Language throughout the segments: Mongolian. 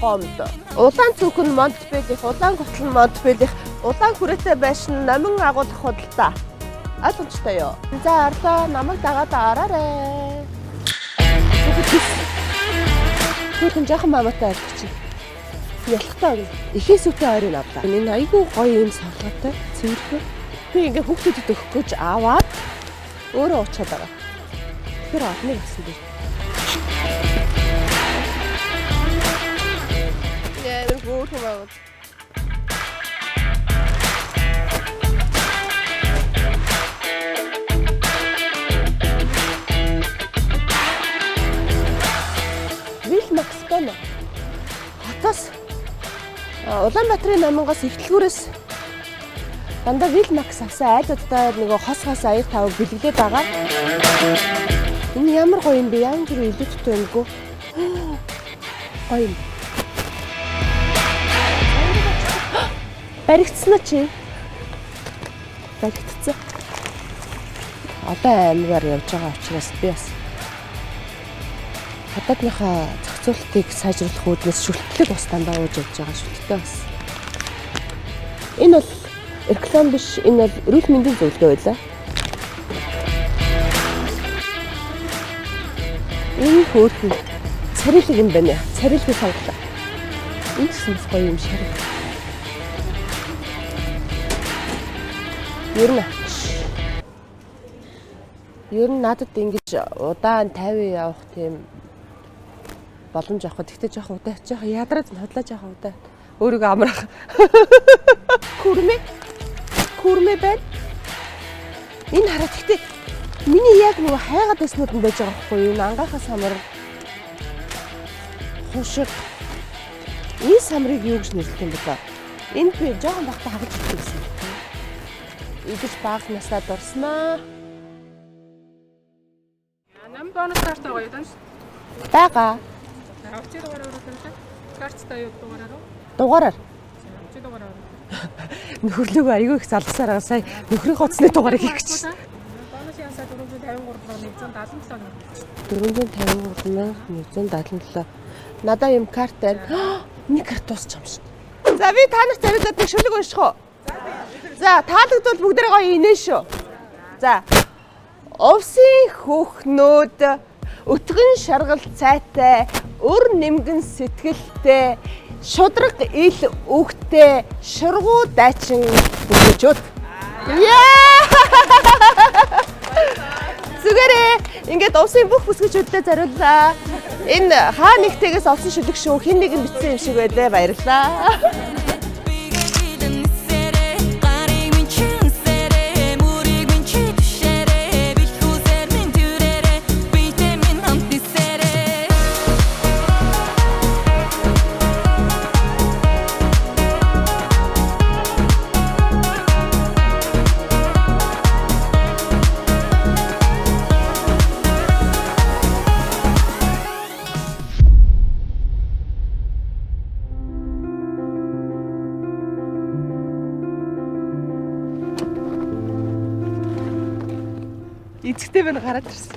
гомд. Улаан цүнх нь Монтбелих, улаан гутал нь Монтбелих, улаан хүрээтэй байшин номин агуулах худалдаа. Ойлгомжтой юу? За орлоо, намайг дагаад ороорой. Хүүхэн жоохон маматай ойлгочих. Ялахтаа өгнө. Ихээс үтэй ойрыг авлаа. Энэ айгүй гоё юм савлгаатай, цэвэрхэн. Би ингээ хүүхдүүдэд өгөх гэж аваад өөрөө уучаад байгаа. Тэгэхээр олныг авсан дээр. Ямар хөөрхөн байгаа. Вил Макс байна. Хотоос Улаанбаатарын номонгоос ихтлгүүрээс дандаа Вил Макс авсан айлуудтай нөгөө хос хос аяг тавг бэлгэлээд байгаа. Энэ ямар гоё юм бэ? Ямар зүрх илүүттэй юмгүй. Гоё юм. Баригдсан уу чи? Баригдсан. Одоо аймгаар явж байгаа учраас би бас гадаадныхаа зохицуултыг сайжруулах үүднээс шүлтлэг бас дандаа ууж явж байгаа шүлттэй бас. Энэ бол реклам биш, энэ бол эрүүл мэндийн зөвлөгөө байлаа. Энэ хөөрхөн царилэг юм байна. Царилгийг сонголоо. Энэ ч гэсэн бас гоё юм шарга. Ер нь надад ингэж удаан 50 явах тийм боломж авах. Гэхдээ жоох удаа, жоох ядраад худлаа жоох удаа. Өөрийгөө амраах. Күрмэ. Күрмэ байна. Энэ хараа гэхдээ миний яг нөгөө хайгаад байснууд нь байж байгаа байхгүй юу? Энэ ангаахаа самар. Хушиг. Энэ самрыг юу гэж нэрлэх юм бэ? Энд би жоохон бахта хагалж идэх гэсэн. Идэж бага насаа дурснаа. Нам бонус карт байгаа юу даа? Байгаа. Авчи дугаараар оруулах. Карттай юу дугаараар уу? Дугаараар. Авчи дугаараар. Нөхөрлөгөө айгүй их залгасаар байгаа. Сая нөхрийн хоцны дугаарыг хийх гэж. Бонус янсаа 453 177. 453 177. Надаа юм карт байна. Нэг карт дуусчих юм шиг. За би та нарт зориулаад нэг шүлэг унших уу? За таалагдвал бүгдээрээ гоё инээ шүү. За. Увсын хөхнүүд өтгөн шаргал цайтай, өр нэмгэн сэтгэлтэй, шудраг ил үгтэй, шургуу дайчин бүжөөд. Яа! Зүгээрээ ингээд увсын бүх бүсгүйчүүдэд зориуллаа. Энэ хаа нэгтэйгээс олсон шүлэг шүү. Хин нэгэн бичсэн юм шиг байлаа. Баярлалаа. Эцэгтэй байна гараад ирсэн.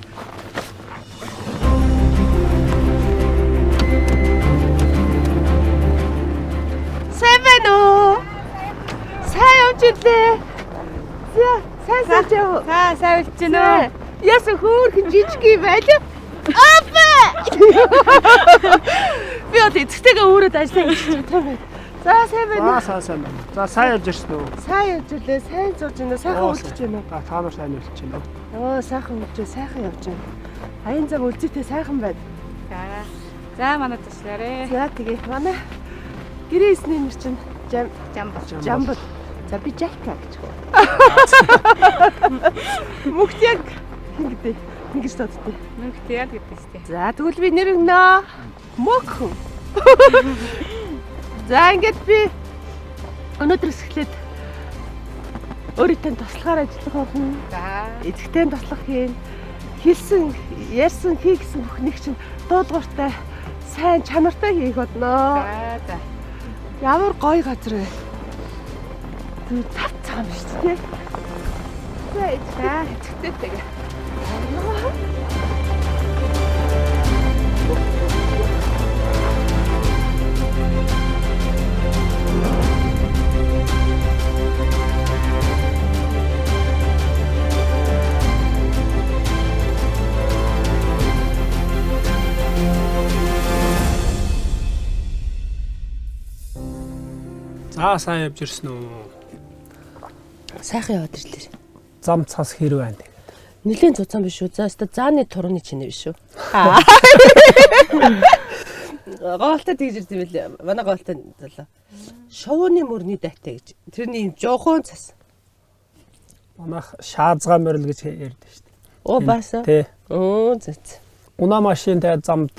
Сайн байна уу? Сайн явж ирлээ. За, сайн сууж яв. За, сайн үлдэж байна уу? Яасан хөөрхөн жижиг юм байлаа. Апа! Би одоо эцэгтэйгээ өөрөд ажиллаа гэж бодсон байна. За, сайн байна уу? За сайн байна. За сайн явж ирсэн үү? Сайн явж ирлээ. Сайн сууж байна уу? Сайхан үлдэж байна уу? За та нар сайн үлдэж байна уу? Оо, сайхан үлдэж, сайхан явж байна. Аян зам үлзийтэй сайхан байна. За. За манай туслаарэ. За тэгээ манай гэрээ эсний нэр чинь Жамбал. Жамбал. За би Жайка гэж хөө. Мөгт яг хин гэдэг. Ингэж дууддаг. Мөнгөт яа гэдэг сте. За тэгвэл би нэр өгнө. Мөкхөн. За ингээд би өнөөдрөөс эхлээд өөрийнхөө туслахаар ажиллах болно. За. Эцэгтэй туслах хийн. Хэлсэн, ярьсан, хий гэсэн бүхнийг чинь дуулууртай, сайн чанартай хийх болно. За за. Ямар гоё газар вэ? Зүгээр тав цагаан биш үү? За эцэгтэй тэгээ. За сайн явж ирсэн үү? Сайхан яваад ирлээ. Зам цас хэр байна тэгээд. Нилийн цуцсан биш үү? За өстө зааны турууны чинээ биш үү? Гоолтой тэгж ирсэн юм билээ. Манай гоолтой залуу. Шувууны мөрний дайтай гэж. Тэрний юм жохон цас. Манайх шаазгаа морил гэж ярьдаг шүү дээ. Оо бас. Тий. Оо зэц. Унаа машин тэ замд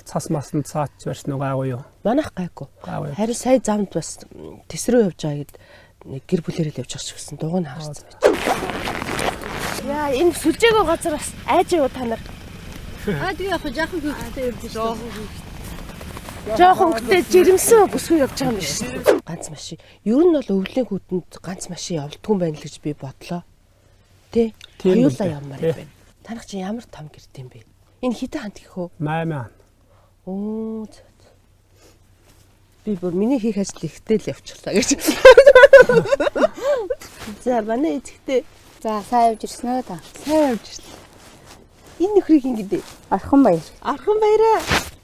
цас масанд цаач барьсан уу гайгүй юу? Манайх гайгүй. Гайгүй. Харин сая замд бас тэс рүү явж байгаа гэд нэг гэр бүлээрээ л явж байгаа шиг гэсэн дуг нь харсан байж. Яа энэ сүлжээгөө газар бас айж юу та нар? Аа тэгээ яг жаахан хөвгтэй явж шүү. Жохон хөнгөтэй жирэмсэн бүсгүй явж байгаа юм биш. Ганц машин. Ер нь бол өвлийн хүүтэнд ганц машин явуулдгүй юм байна л гэж би бодлоо. Тэ? Тийм Хоёулаа үү. явмаар Тэ. юм байна. Танах чинь ямар том гэрт юм бэ? Энэ хитэн хант гэх үү? 8. Оо зөө. зөө. Би бүр миний хийх ажил ихтэй л явчихлаа гэж. За манай эцэгтэй За сайн явж ирсэн үү та? сайн явж ирлээ. Энэ нөхрийг ингэдэ. Орхон баяр. Орхон баяраа.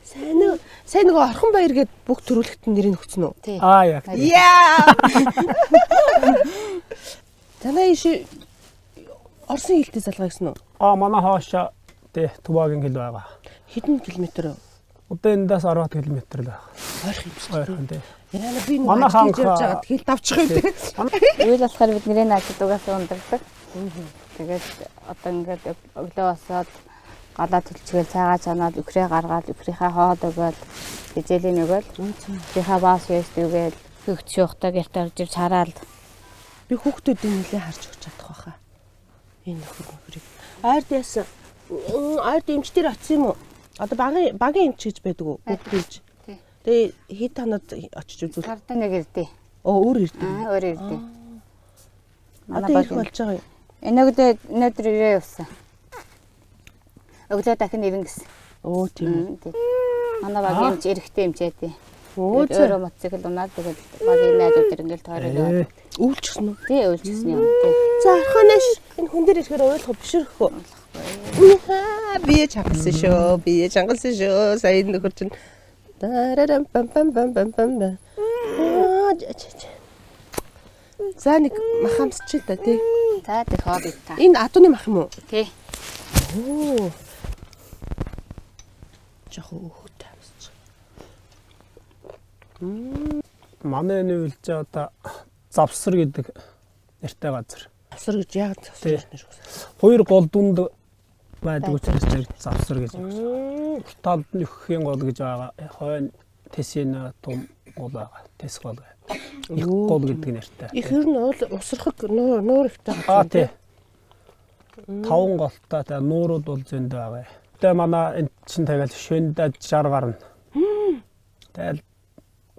Сайн уу? Сайн нөгөө Орхон баяр гэд бүх төрүүлэхтэн нэрийг өгсөн үү? Тий. Аа яг. Яа. Танай иш Орсын хилтэй залгаа гэсэн үү? Аа манай хоошо тий Тувагийн хил байгаа. Хэдэн километр вэ? Одоо эндээс 10 км л байна. Ойрхон юм шиг. Ойрхон тий. Яна би нэг Манай ажил хийж явж ханх- байгаад хил давчих юм тий. Үйл болохоор бид нэрээ наадад угаасаа ундагдаг. Тэгээд одоо ингээд өглөө босоод галаа түлчгээл цайгаа чанаад өхрээ гаргаад өхрийнхээ хоол өгөөл хизээлийн өгөөл өхрийнхээ баас ёс үгээл хөгч шуухтаа гэрт орж ирж хараал Би хүүхдүүдийг нэлээ харж өгч чадах байхаа. Энэ нөхөр нөхрийг. Ойрд яасан? Ойрд эмч дээр очсон юм уу? Одоо багын эмч гэж байдаг уу? Хүүхдийн эмч. Тий. Тэгээ хэд танад очиж үзүүл. сарда нэг ирдээ. Оо өөр ирдэг. Аа өөр ирдээ. Одоо ирэх болж байгаа юм. Өнөөдөр өнөөдөр ирээ явсан. Өглөө дахин ирнэ гэсэн. Өө тийм үү. Тий. Манай багийн эмч эрэхтэй эмчээ тий. Өө Тэгээд өөрөө мотоцикл унаад тэгээд багийн найзууд ингээл тойроод яваад. Үүлчихсэн үү? Тий өвлжсэн юм. Тий. За арханаш энэ хүн дээр ирэхээр ойлгох бишрэх үү? Хаа бие чангалсан шүү. Бие чангалсан шүү. Сая энэ нөхөр чинь дарарам пам пам пам пам пам. Аа жа, жа, жа. За нэг мах амсчих л да тий. За тэг хоол ид та. Энэ адууны мах юм уу? Тий. Оо. Жохо өөхтэй амсчих. Манай энэ үйлчээ одоо завсар гэдэг нэртэй газар. Завсар гэж яг завсар Тий. гэж нэр өгсөн. Хоёр гол дунд байдаг учраас нэр завсар гэж өгсөн. Талд нь өгөхийн гол гэж байгаа. Хойно тэсийн тум гол байгаа. Тэс гол гэдэг. Их Өө, гол гэдэг нэртэй. Их ер нь уул усрахыг нуур ихтэй Аа газар. тий. Таван голтой тэгээ нуурууд бол зөндөө байгаа. Тэгээ манай энд чинь тэгэл шөндөө 60 гарна. Тэгэл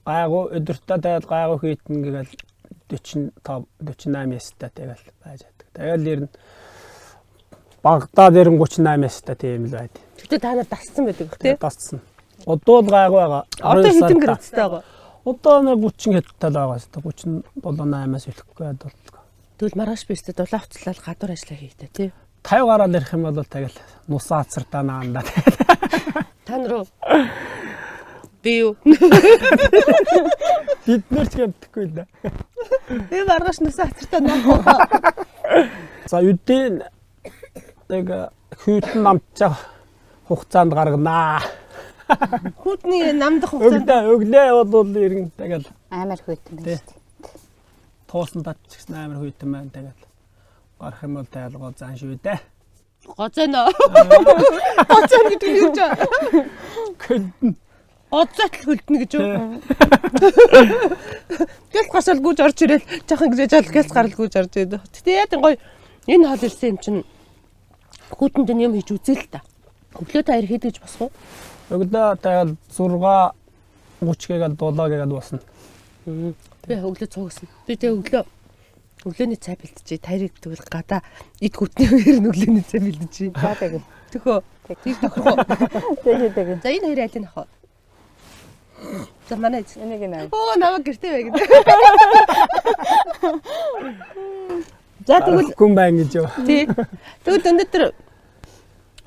гайгүй өдөртөө тэгэл гайгүй хийтэн гээл 45 48 ястай тэгэл байж байдаг. Тэгэл ер нь багадаа дээр нь 38 ястай тийм л байд. Гэтэ та нар дасцсан байдаг бах тий. Дасцсан. Одоо л гайгүй байгаа. Одоо 12 хэдэн сард. градустай байгаа. Одоо нэг 30 хэдтэй л байгаа шүү дээ. 37 8-аас ихэхгүй бол. Тэгвэл маргааш би өстө дулаан хувцлал гадуур ажиллаа хийхдээ тий. 50 гараал ирэх юм бол тэгэл нусаа ацартаа наанда. Та нар уу? Би юу? Бид нэр ч гэмтэхгүй л дээ. Би маргааш нусаа ацартаа наах. За үдийн нэг хүйтэн намчаа хугацаанд гарганаа. Хүүтний намдах хугацаанд Өглөө өглөө бол иргэн тэгэл Амар хүйтэн Тий. байна шүү дээ. туусан татчихсан амар хүйтэн байна тэгэл. Гарах юм бол тэгэл гоо зан шүү дээ. гозоно. Гозоно гэдэг нь юу ч вэ? Көлдөн. Гозоотл хөлдөнө гэж юу? Гэл гасал гүйж орж ирэл жоохон гэж жаал гэл гарал гүйж орж ирэл. Гэтэ яа тийм гоё энэ хол ирсэн юм чинь хүүтэнд нь юм хийж үзээ л та. Өглөө та ирэхэд гэж босох уу? Өглөө тэгэл 6 30 гээгээл 7 гээгээл босно. Би өглөө цугсан. Би тэгээ өглөө өглөөний цай бэлтжээ. Таярыг тэгвэл гадаа ид хүүтний үеэр нь өглөөний цай бэлтжээ. За тэгээ. Төхөө. Тэр тохирох уу? Тэгээ тэгээ. За энэ хоёрын алийг авах вэ? За манай эзэн. Энийг нэ. Оо намайг гэртээ бай гэдэг. За тэгвэл Гүн байна гэж юу. тий. Тэгвэл өнөөдөр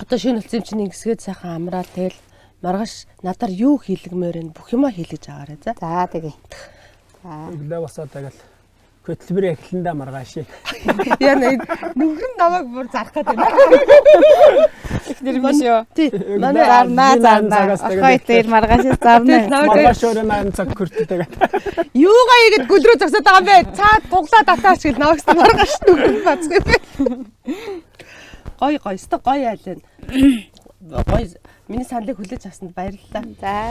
одоо шинэ үлцэн чинь ингэсгээд сайхан амраал тэгэл маргааш надаар юу хийлгмээр энэ бүх юмаа хийлгэж аваарай за. За тэгье. За. Өглөө босоод тэгэл хөтөлбөр эхлэндээ маргааш. Яа нөхөр нь намайг бүр зарах гэдэг байна. Ихнэр биш юу? Тий. Манай Зарнаа зарнаа. Цагаас тэгээд Охой дээр маргааш зарна. Намайг Маргааш өөрөө 8 цаг хүртэл тэгээд юугаа игээд гүл рүү зогсоод байгаа юм бэ? Цаа туглаа татаач гэл намайг маргааш нөхөр нь бацх юм бэ. Гой гой өстө гой айл энэ. Гой миний саналыг хүлээж авсанд баярлалаа. За.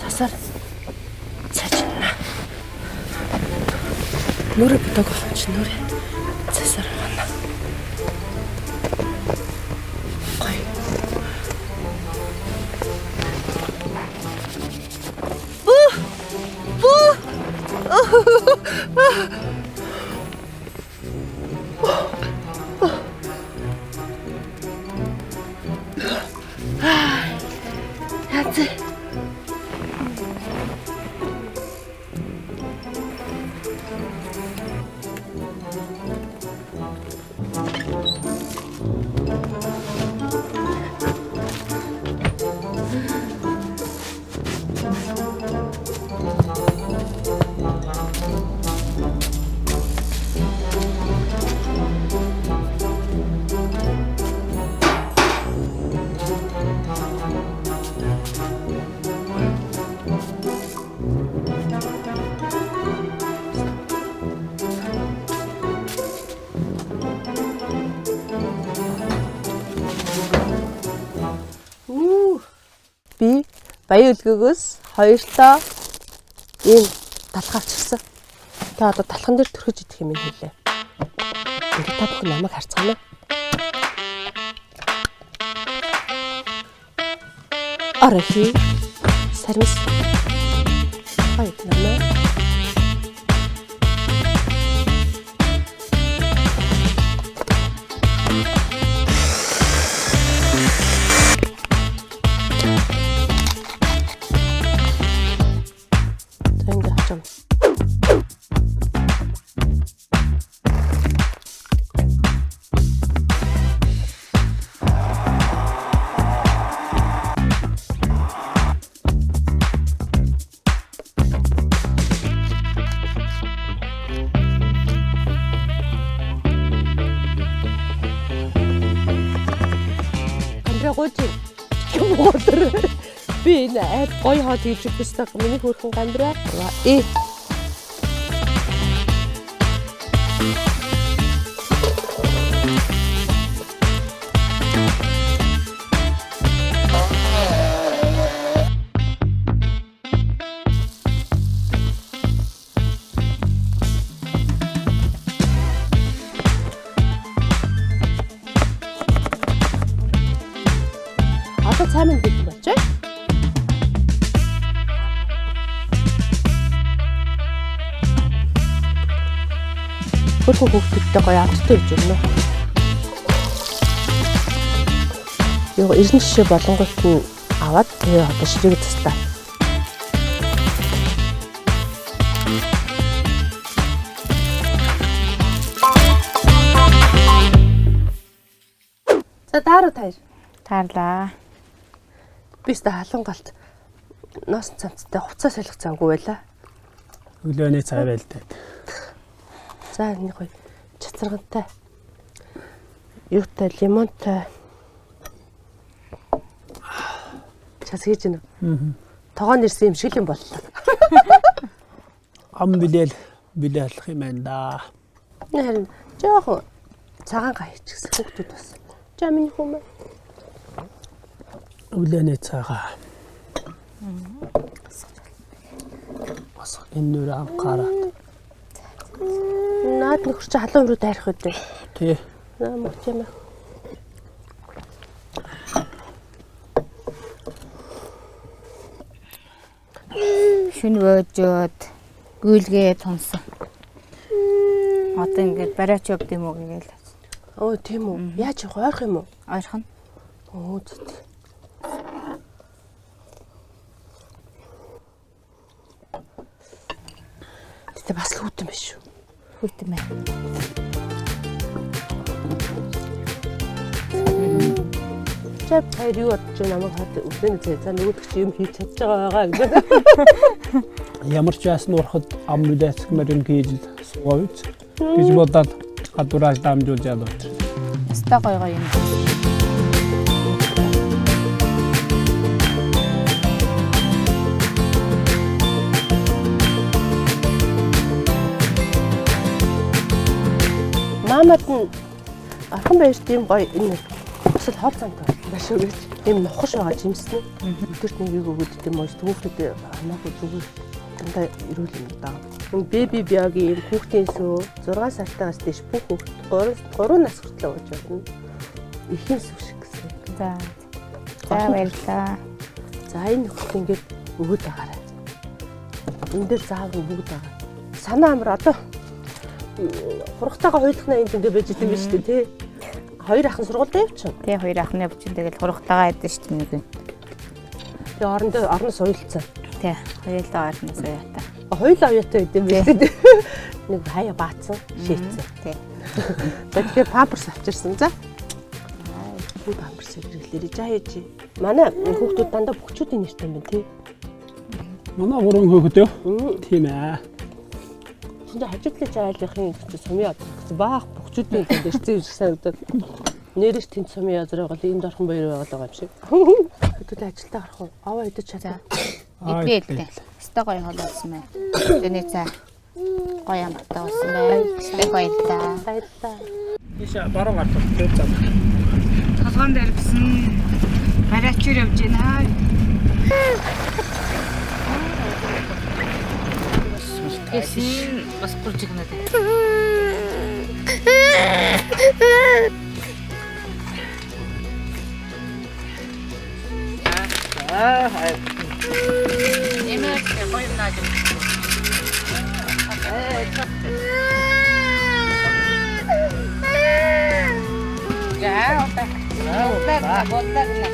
Цасаар цажинна. Нүрэ будаг болох чинь нүрэ цасаар угаана. Гой. Бүү! Бүү! Яац. Би Баян өлгөөгөөс хоёртоо ийм талхаа авчирсан. Та одоо талхан дээр түрхэж идэх юм хэлээ. Ингээд та бүхэн намайг харцгаана. Арахи сармис. Хоёр намаа. За ингээд авчам. Гамбра гооч юм гоотор. Би энэ айд гоё хоол хийж өгөх ёстой. Миний хөөрхөн гамбра. Э. Одоо цай минь бэлэн болжээ. Хөрхөн хүүхдүүдтэй гоё амттай хийж өгнө. Юу эрдэнэ шишээ болонгууд нь аваад тэгээ одоо ширээг заслаа. За тааруу таяр. Таарлаа. Би өстө халуун галт ноосон цамцтай хувцас солих завгүй байла. Өглөөний цай байлдаа. За энэ гоё чацаргантай. Юутай лимонтой. Час хийж гинэ. Аа. Тогоон ирсэн юм шиг л юм боллоо. Ам билээл билээлэх юм байна да. Энэ харин жоохон цагаан гай хийчихсэн хүүхдүүд бас. За миний хүмүүс. Өглөөний цайгаа. Бас энэ нүрэ анхаараад. Наад нөхөр чи халуун руу дайрах үү? Тий. Наа мөч юм. Шүн вөөжөөд гүйлгээ тунсан. Одоо ингээд бариач явд юм уу гээл. Өө тийм үү? Яаж явах ойрох юм уу? Ойрхон. Өө зүт. Гэтэ бас л хүүтэн биш үү? Хүйтэн байна. Чи хоёр юу бодож байна? Намайг хад өглөөний цай за нөгөөдөг чи юм хийж чадж байгаа байгаа гэж. Ямар ч байсан урахад ам билээцгмэр юм хийж л суугаа үз гэж бодоод гадуураас дамжуулж ялуу. Ястай гоё гоё юм. Маамад нь архан баярт ийм гоё энэ бас л хоол замтай боллоо шүү гэж. Ийм нухаш байгаа жимсэн. Өдөрт нэгийг өгөөд идэм үү? Түүхтэд хамаагүй зүгээр дандаа эрүүл юм даа. Энэ беби биогийн ийм хүүхдийн сүү 6 сартаагаас дээш бүх хүүхд 3 нас хүртэл ууж болно. Ихийн сүү шиг гэсэн. За. За баярлалаа. За энэ нөхөрт ингээд өгөөд байгаарай. Энэ дээр заавар нь бүгд байгаа. Санаа амар одоо хургатайгаа хуйлахнаа энд ингээд байж идэм биш үү тий? Хоёр ахын сургуультай явчихна. Тий хоёр ах нь явчихсан. Тэгэл хургатайгаа идэн шүү дээ нэг нь. Тэгээ орондоо орноос уйлцсан. Тий хоёулаа орноос уяатай. Хоёулаа уяатай идэм биш үү? Нэг хаяа баацсан, шийдсэн. Тий. За тэгэхээр памперс авчирсан. За. Би памперс хэрэглээрэй. За хийж. Манай хүүхдүүд дандаа бөхчүүдийн нэртэй юм байна тий. Манай гурван хүүхэд юу? Тийм ээ. Тэнд хажуудлын айлынхын чи сумын язар гэсэн баах бөхчүүдийн тэнд ирсэн юм шиг санагдаад. Нэрэж тэнд сумын язар байгаа л энд орхон баяр байгаа л байгаа юм шиг. Хэдүүлээ ажилдаа гарах уу? Аваа идэж чадаа. Идвэ идвэ. Ястай гоё хоол болсон байна. Өглөөний цай гоё амттай болсон байна. Ястай баярлалаа. Баярлалаа. Тийш баруун гарт тэр зам. Толгоон дээр бсэн. Бариачур явж байна. Гэсэн бас гурж игнэ. Эмээ гоё юм наа. За одоо. Бодлоо бодлоо.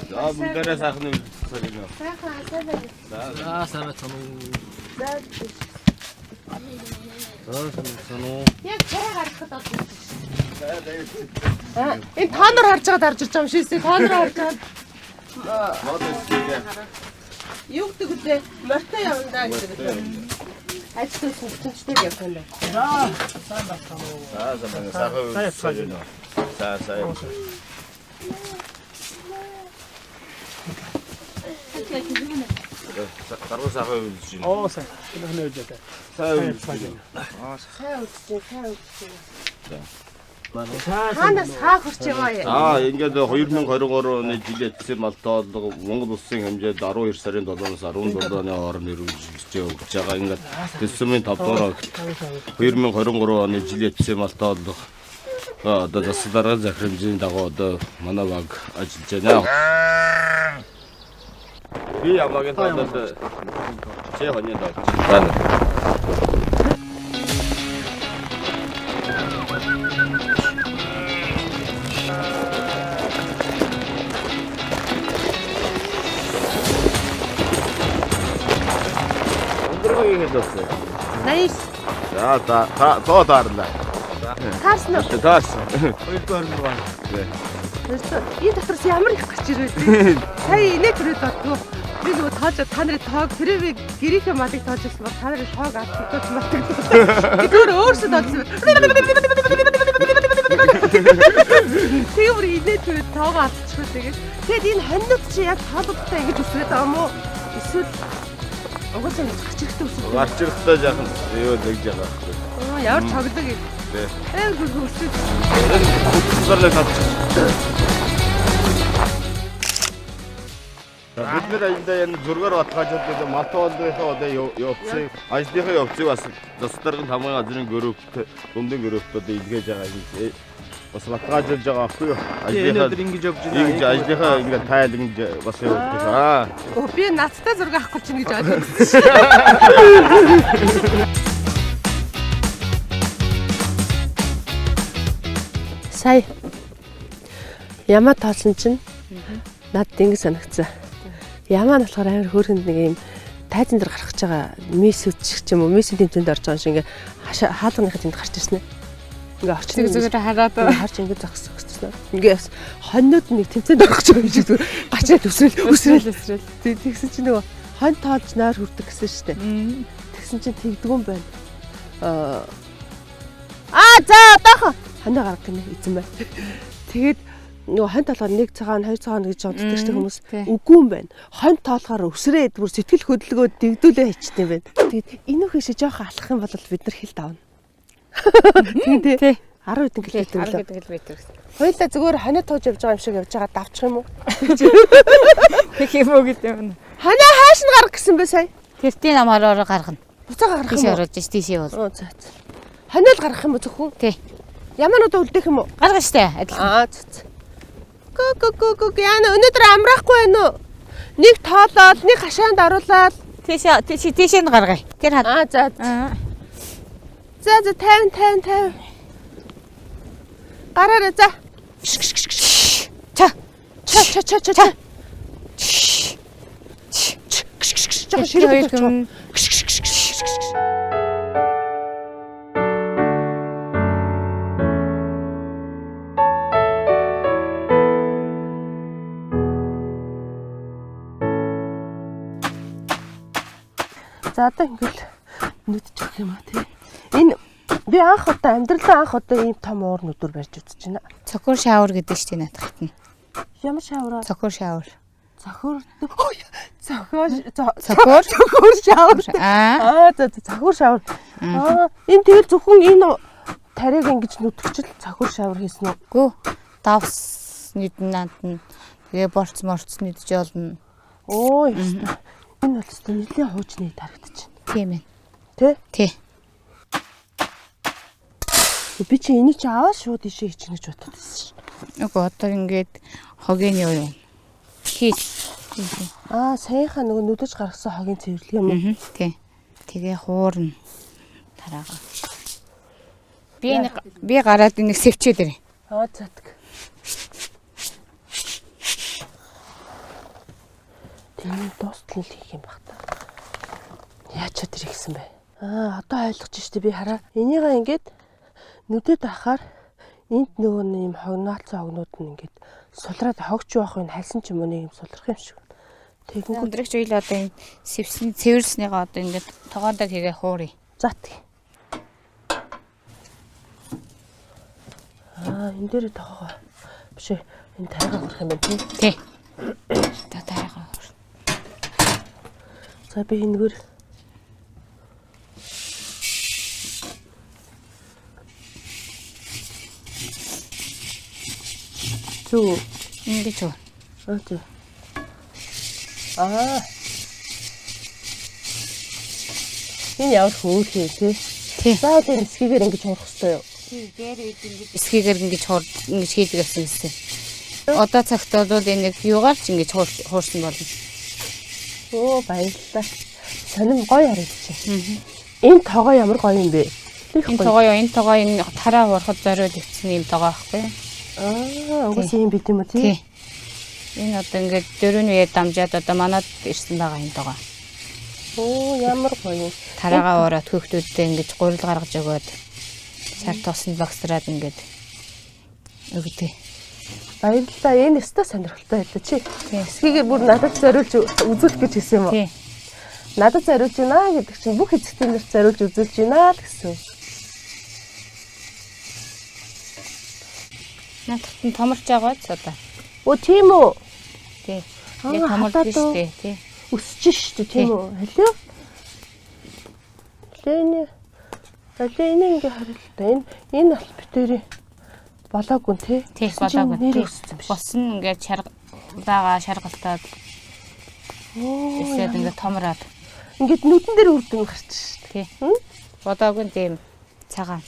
За бүгдээрээ сайхан үлдсэн гинэ. Сайхан сайн байна. За сайн байцгаана уу. За За сайн байцгаана уу. яг цай гаргахад олсон. Аа энэ та нар харж байгаад харж ирж байгаа юм шиг ээ. Та нар харж байгаад Мод өсгөө. юу гэдэг үлээ? Морьтой явна да гэдэг. Ажил үйлсэн бүтэнчтэй явах юм байна. За сайн байцгаана уу. За сайн байна. Сайхан үлдсэн гинэ. За сайн. Даргуу сайхан үлдэж байна. Оо сайн. Энэ хөнөөж ядаа. Сайн үлдэж байна. Цай үлдсэн, цай үлдсэн. Сайн. Хаанаас хаа хурч яваа юм? Аа ингээд 2023 оны жил эцсийн малтоолго Монгол улсын хэмжээнд 12 сарын 7-оос 17-ны хооронд хэрэгжиж өгч байгаа. Ингээд төсвийн 5 дугаар огт 2023 оны жил эцсийн малтоолго одоо засаг даргын захирамжийн дагуу одоо манай баг ажиллаж байна. Би ямагийн тоолоод чи хоньд олж. За. хэл болсон? 89. За та тоо таарлаа. Таарсан уу? Таарсан. 226. Ерөөсөө энэ дотроос ямар их гарч ирвэ тий. Сая инээ төрөөд бодгоо. Би нөгөө тоож та нарын тоог тэрээ би гэрийнхээ малыг тоож ирсэн бол та нарын тоог алдагдаж малтагдсан. Би зүгээр өөрсөд тоожсон. Тэгээ бүр инээ төрөөд тоогоо алдчихваа тэгээд. Тэгэд энэ хоньнууд чи яг тоолуудтай ингэж үсрээд байгаа юм уу? Эсвэл угаасаа ингэж гарч ирэхтэй үсрээд. Гарч ирэхдээ жаахан юу тэгж байгаа байхгүй. Оо ямар цоглог юм. Тий. Амар хөрхөн үсрээд. Хөтөлбөрлөө татчих. Бид нэр аялдаа энэ зургаар баталгаажуулдаг малтуулдынхаа одоо явцыг ажлынхаа явцыг бас засаг даргын тамгын газрын группт дундын группт одоо илгээж байгаа юм. Бас баталгаажуулж байгаа аахгүй юу? Энэ өдөр ингэж явж байна. Ингэж ажлынхаа ингэ тайл ингэж бас явуулдаг. Аа. Өө би надтай зураг авахгүй чинь гэж ойлгосон. Сая ямаа тоосон чинь надад ингэ санагцсан. Ямаа нь болохоор амар хөөрхөнд нэг юм тайзан дээр гарах гэж байгаа мисүүд шиг ч юм уу мисийн тэмцээнд орж байгаа юм шиг ингээ хаалганыхаа тэнд гарч ирсэн ээ. Ингээ орчин Зүг зүгээр хараад харж ингээ зогссон. Ингээ бас хоньнууд нэг тэмцээнд орох гэж байгаа юм шиг зүгээр гарч ирээд өсрөл өсрөл өсрөл. Тэгсэн чинь нөгөө хонь тоолж нойр хүрдэг гэсэн шүү дээ. Тэгсэн чинь тэгдэггүй юм байна. Аа за одоохоо хонио гарга гинэ эзэн байна. Тэгээд нөгөө хонь тоолохоор 1 цагаан 2 цагаан гэж боддог шүү дээ хүмүүс. Үгүй юм байна. Хонь тоолохоор өсрээд бүр сэтгэл хөдлөгөө дэгдүүлээ хийчихдээ юм байна. Тэгээд энэ үхээшээ жоохон алхах юм бол бид нар хил давна. Тийм тий. 10 хэдэн километр 10 лөө. хэдэн километр гэсэн. Хоёулаа зүгээр хонио тоож явж байгаа юм шиг явж байгаа давчих юм уу? Тэг юм уу гэдэг юм. Хонио хааш нь гарга гэсэн бэ сая? Тэртийн намаар ороо гаргана. Буцаага гаргах Тийшээ юм уу? оруулж ш тийшээ бол. Оо за за. Хонио л гаргах юм уу зөвхөн? Тий. Ямаануудаа үлдээх юм уу? Гаргана штэ. Адилхан. Аа за за. Гү гү гү гү яана өнөөдөр амраахгүй байна уу? Нэг тоолоод, нэг хашаанд оруулаад. Тийшээ тийшээ тийшээ нь гаргая. Тэр хад. Аа за. Аа. За за 50 50 50. Гараарай за. Ча. Ча ча ча ча ча. Жохо ширэг Хоёр болчих. хүн. За одоо ингээл нүдчих өгөх юм а тий. Энэ би анх удаа амьдралаа анх удаа ийм том уур нүдүр барьж үзэж байна. Цохор шавар гэдэг штэ наадахт нь. Ямар шавраа? Цохор шавар. Цохор. Цохор Цохор. цохор шавар. Аа. Аа за за цохор шавар. Аа энэ тэгэл зөвхөн энэ тариаг ингэж нүдгчл цохор шавар хийсэн үү? Гүү. Давс нүдэн нанд нь. Тэгээ борц морц нүдж олно. Оо ёстой. Энэ бол ёстой нэлийн хуучны тарагдчих. Тийм ээ. Тэ? Тий. Би чи энийг чи аваад шууд ишээ хийчихнэ гэж бодод байсан шин. Үгүй одоо ингээд хогийн юу юм. Хий. Аа саяхаа нөгөө нүдэж гаргасан хогийн цэвэрлэг юм уу? Тий. Тэгээ хуурна. Тараага. Би нэг би гараад энийг сэвчээд ирээ. Аа затг. Тийм дуустал нь л хийх юм баг та. Яаж ч тэр ихсэн бэ? Аа одоо ойлгож штэ би хараа. Энийгээ ингээд нүдэд ахаар энд нөгөө нэг юм хогноолцсон хогнууд нь ингээд сулраад хогч явах юм хальсан ч юм уу нэг юм сулрах юм шиг. Тэгэнгүүт Өндрөгч үйл одоо энэ сэвсний цэвэрлснийгаа одоо ингээд тогоондог хийгээ хууръя. затг. Аа энэ дээр тоогоо. Биш ээ энэ тайгаа хөрөх юм байна тий. Тий. Та тайгаа. За би энэгээр Зүг. Ингэж уу. Аа зүг. Аа. Энэ ямар хөөрхий тий. Тий. Заавал энэ эсхийгээр ингэж хуурах хэрэгтэй юу? Тий, дээр үед ингэж эсхийгээр ингэж хуур ингэж хийдэг гэсэн гэсэн. Одоо цагт бол энэ нэг юугаар ч ингэж хуурсан болно. Өө баярлалаа. Сонин гоё харагдчих. Энэ тогоо ямар гоё юм бэ? Их Энэ гоё. тогоо юу? Энэ тогоо энэ тараа хуурахад зориулагдсан юм тогоо байхгүй юу? Аа, угаасаа юм бид юм уу тий? Тий. Энэ одоо ингээд дөрөв үеэ дамжаад одоо манад ирсэн байгаа энэ тогоо. Оо, ямар гоё. Тараагаа уураад хүүхдүүдтэй ингэж гурил гаргаж өгөөд шар тосонд багсраад ингээд өгдөг. Баярлалаа. Энэ өстой сонирхолтой байлаа чи. Эсхийгээр бүр надад зориулж үзүүлэх гэж хэлсэн юм уу? Тий. Надад зориулж байна гэдэг чинь бүх эцэгтэй нарт зориулж үзүүлж байна л гэсэн. Наадах нь томорч байгаа ч одоо. Өө, тийм үү? Тий. Аа, Яг томорч хатаад уу? шүү дээ. Тий. Өсөж шүү дээ, тийм үү? Халио. Халио. Халио энэ ингээ харъя л та. Энэ аль битэрийн болоогүй тий. Тий, Тэгсэн чинь болоогүй. Нэр Тий. өссөн биш. Бус нь ингээд шаргалдаага шаргалтаад Оо, өсөөд ингээд томроод. Ингээд нүдэн дээр үр дүн гарч шүү Тий. дээ. Бодоогүй тийм цагаан.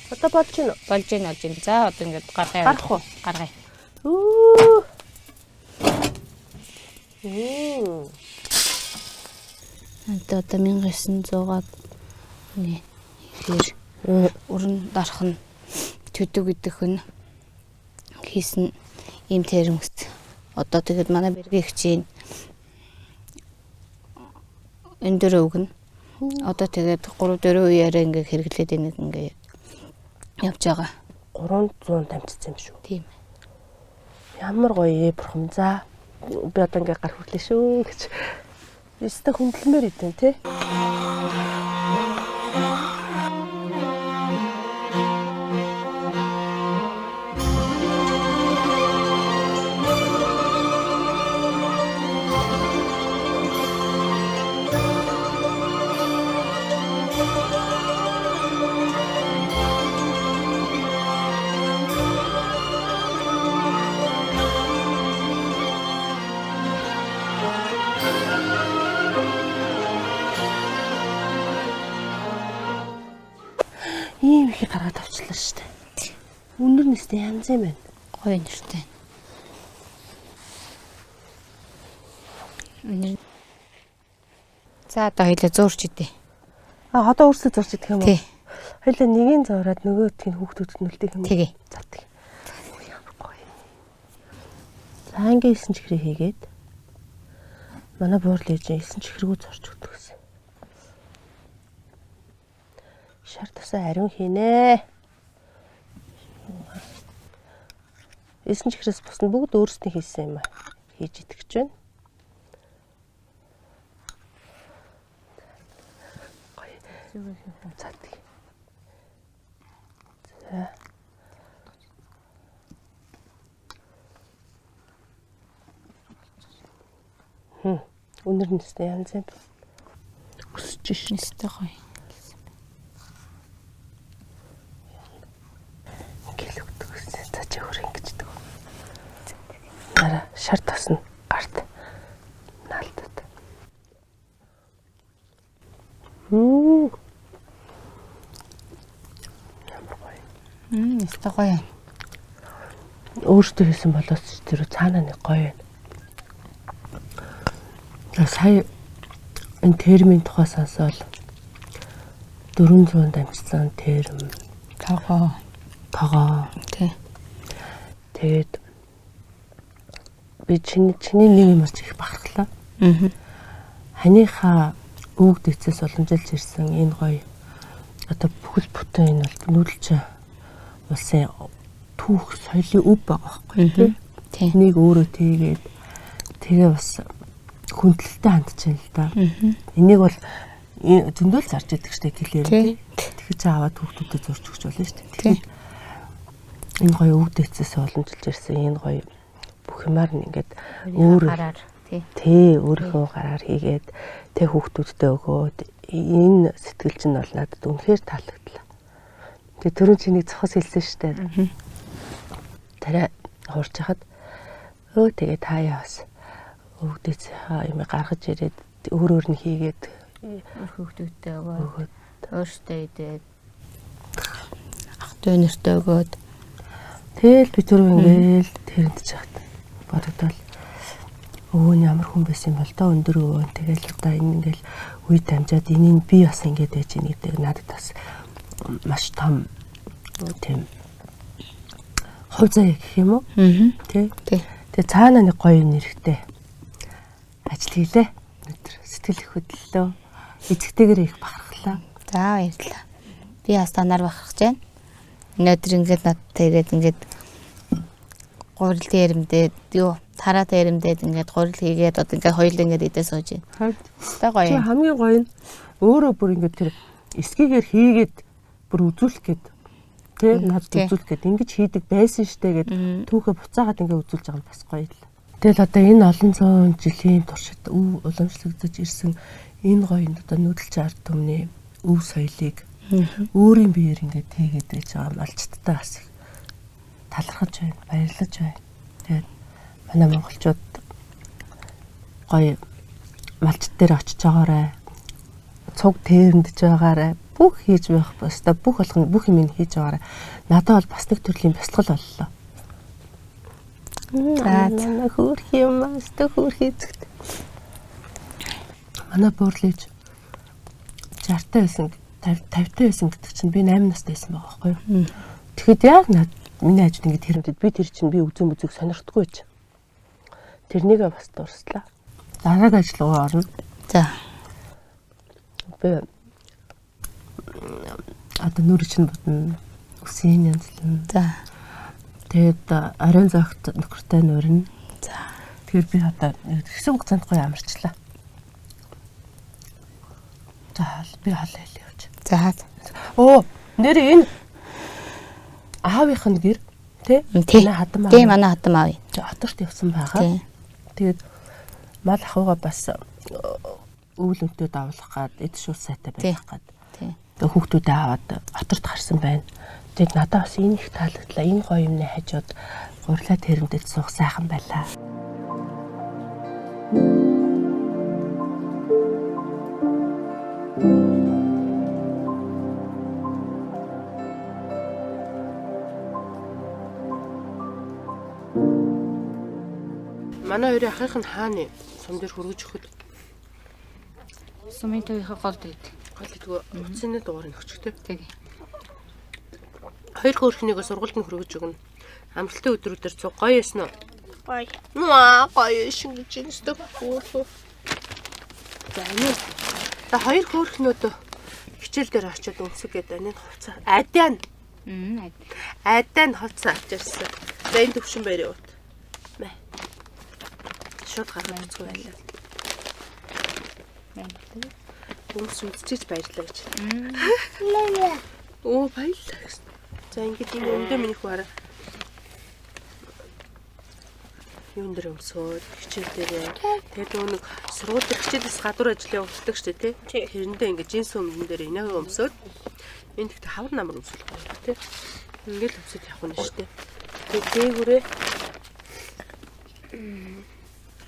Одоо болж байна уу? Болж гин болж гин. За одоо ингээд гаргая. Гарах уу? Гаргая. Үу. Мм. Одоо 1900-аад оны ихээр өрн дарах нь төдөг гэдэг хүн хийсэн ийм термос. Одоо тэгэд манай бэргийн өндөр өвгөн. Одоо тэгээд 3 4 үеэрээ ингээ хэрэглээд энийг ингээ явж байгаа. 300 дамжсан юм шүү. Тийм. Ямар гоё ээ бурхан за. Би одоо ингээ гар хүрлээ шүү гэж. Өстө хүндлэмээр идэв тий. Ийм их гаргаад авчлаа шүү дээ. Үнэр нэстэй янз юм байна. Гоё нэртэй. Өнөр. За одоо хоёлаа зөөрч идэ. А одоо өөрсдөө зурж идэх юм уу? Тий. Хоёлаа нэгийг зураад нөгөөдг нь хүүхдүүдэд нүлдэх юм уу? Тэгээ. За тэг. Ямар гоё. За ингээ 9 чихрээ хийгээд манай буурл ээж 9 чихргүү зурж өгдөг гэсэн. Шар тусаа ариун хийнэ. 9 чихрээс бус нь бүгд өөрсдөө хийсэн юм а. Хийж идэх гэж байна. Гоё. За тэг. За. Үнэр нэстэй янз юм. Өсөж шин. Нэстэй гоё. Ингээл өгдөг гэсэн. За чи өөр ингэж идэг. Нараа шар тосно гарт наалтад. Ямар гоё. Нэстэй гоё. Өөртөө хийсэн болоос ч тэр цаанаа нэг гоё байна. За сая энэ термийн тухай сонсоол 400 дамжсан терм Тогоо. тогоо. Тий. Тэгээд би чиний нэг юмар ч их бахархлаа. Аа. Ханыхаа өвөг дэцээс уламжилж ирсэн энэ гоё одоо бүхэл бүтэн энэ бол нүүдэлч улсын түүх соёлын өв байгаа байхгүй тий. Тий. Нэг өөрөө тэгээд тэгээ бас хүндлэлтэй хандж байна л да. Энийг бол зөндөл зарж идэг штэ гэлээр Тий. тий. Тэгэхээр чи аваад хүүхдүүдэд зурж өгч болно штэ. Тэгэхээр энэ гоё өвөг дэцээс уламжилж ирсэн энэ гоё бүх юмар нь ингээд өөр гараар тий. Тий, өөрийнхөө гараар хийгээд тэг хүүхдүүдтэй өгөөд энэ сэтгэл чинь бол надад үнэхээр таалагдлаа. Тэгээ түрүүн чи нэг цохос хэлсэн штэ. Тарай хуурч хахад өө тэгээ та яас өвгдээсээ юм гаргаж ирээд өөр өөр нь хийгээд Өөр хүүхдүүдтэй өгөөд өгөөд өөртөө идээд ах дүүнэртэй өгөөд Тэгэл би түрүү ингээл тэрэнд чахт бодогдол өвөө нь ямар хүн байсан юм бол доо өндөр өвөө нь тэгэл одоо энэ ингээл үе дамжаад энийг би бас ингээд байж ийн гэдэг надад бас маш том тийм хувь заяа гэх юм уу Аа. тий Тий. Тэгээ цаана нэг гоё нэрхтэй ажил хийлээ өнөөдөр сэтгэл Сэтгэл их хөдлөлөө. Эцэгтэйгээр их бахархлаа. За баярлалаа. Би бас танаар бахархаж байна. Өнөөдөр ингээд надтай ирээд ингээд гурил дээрэмдээд юу тараа дээрэмдээд ингээд гурил хийгээд одоо ингээд хоёул ингээд идээ сууж байна. Тэ гоё. Чи хамгийн гоё нь өөрөө бүр ингээд тэр эсгийгээр хийгээд бүр үзүүлэх гээд тэ надад үзүүлэх гээд ингэж хийдэг байсан штэ гээд түүхээ буцаагаад ингээд үзүүлж байгаа нь бас гоё л. Тэгэл одоо энэ олон зуун жилийн туршид өв уламжлагдаж ирсэн энэ гоё одоо нүүдэлчин ард түмний өв соёлыг өөрийн биеэр ингээд тийгээд байж байгаа малчттай бас их талархаж байна, баярлаж байна. Тэгээд манай монголчууд гоё малчт дээр очиж байгаарай. Цуг тээрэндэж байгаарай. Бүх хийж байх ёстой, бүх болгоно бүх юм хийж байгаарай. Надад бол бас нэг төрлийн бясалгал боллоо. За хөөх юм аа, өстө хөөх эзэгт. Манай буурлаж 60-тай байсан, 50-тай байсан гэдэг чинь би 8 настай байсан байгаа байхгүй юу? Тэгэхэд яг над миний хажууд ингэж хэрэмдэд би тэр чинь би үзэн бүзэг сонирхдаггүй ч. Тэрнийгээ бас дурслаа. Дараагийн ажил руу орно. За. Би одоо нүр чинь бодно. Үсийн янзлна. За. Тэгээд оройн зогт нөхөртэй нуурна. За. Тэгэхээр би одоо хэсэг хугацаанд гоё амарчлаа. За би хоол хэлээ явж. За. Оо, нэр энэ аавынх нь гэр тий? Манай хадам аав. Тий, манай хадам аав. Оторт явсан байгаа. Тэгээд мал ахуйгаа бас өвөл өмтөө давлах гад эд шууд сайтай байх гад. Тий. Тэгээд хүүхдүүдээ аваад оторт гарсан байна. Тэгээд надад бас энэ их таалагдлаа. Энэ гоё юмны хажууд гурлаа тэрэмдэд суух сайхан байлаа. Манай хоёрын ахынх нь хааны сум дээр хөргөж өгөхөд сумын төвийнхээ гол дэд. Гол дэдгүү утасны дугаарыг өгчтэй. Тэг. Хоёр хөөрхнийгөө сургуульд нь хөргөж өгнө. Амралтын өдрүүдээр цуг гоё ясна уу? Гоё. Маа гоё шин гэж юм өстө хөөрхөө. За энэ. За хоёр хөөрхнөөдөө хичээл дээр очиод өмсөг гэдэг энэ хувцас. Адиан. Адиан хувцас авч ирсэн. За энэ төвшин баярын ут. Мэ. Шууд гаргаад үзгүй байлаа. Өмс үзчихэж баярлаа гэж. Оо баярлаа гэсэн. За ингээд энэ өндөө миний хүү хараа. Юун дээр өмсөөд хичээл дээрээ. Тэгээд нөгөө нэг сургууль дээр хичээлээс гадуур ажил явуулдаг шүү дээ, тий. Тэрэндээ ингээд джинс өмгөн дээр энэгээ өмсөөд энэ тэгтээ хавар намар өмсөх гоё тий. Ингээд л өмсөд явах нь шүү дээ. Тэгээд дээгүүрээ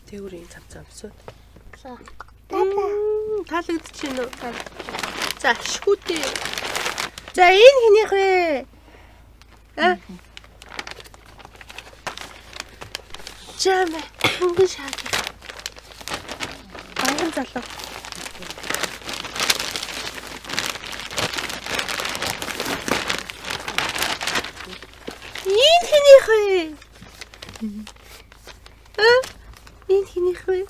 дээгүүрээ энэ цамцаа өмсөөд. Таалагдчихэв нөө. За шгүүтээ. За энэ хэнийх вэ? А? Жамэ. Хөнгөн шаад. Баян залуу. Энэ хэнийх вэ? А? Энэ хэнийх вэ?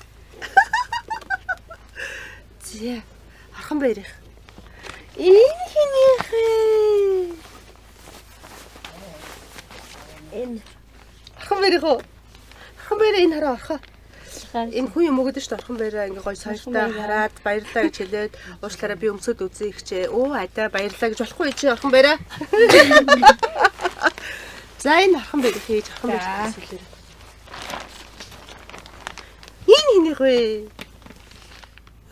Зэ. Архан баярых. Энэ хэнийх вэ? Энэ. Архан баярых уу? Архан баяраа энэ хараа орхоо. Энэ хүн юм уу гэдэг чинь орхон баяраа ингээ гоё соёлтой хараад баярлаа гэж хэлээд уушлаараа би өмсөд үзье ихчээ. Өө айдаа баярлаа гэж болохгүй чи орхон баяраа. За энэ орхон баяр хийж орхон баяр хэлээрэй. Энэ хэнийх вэ?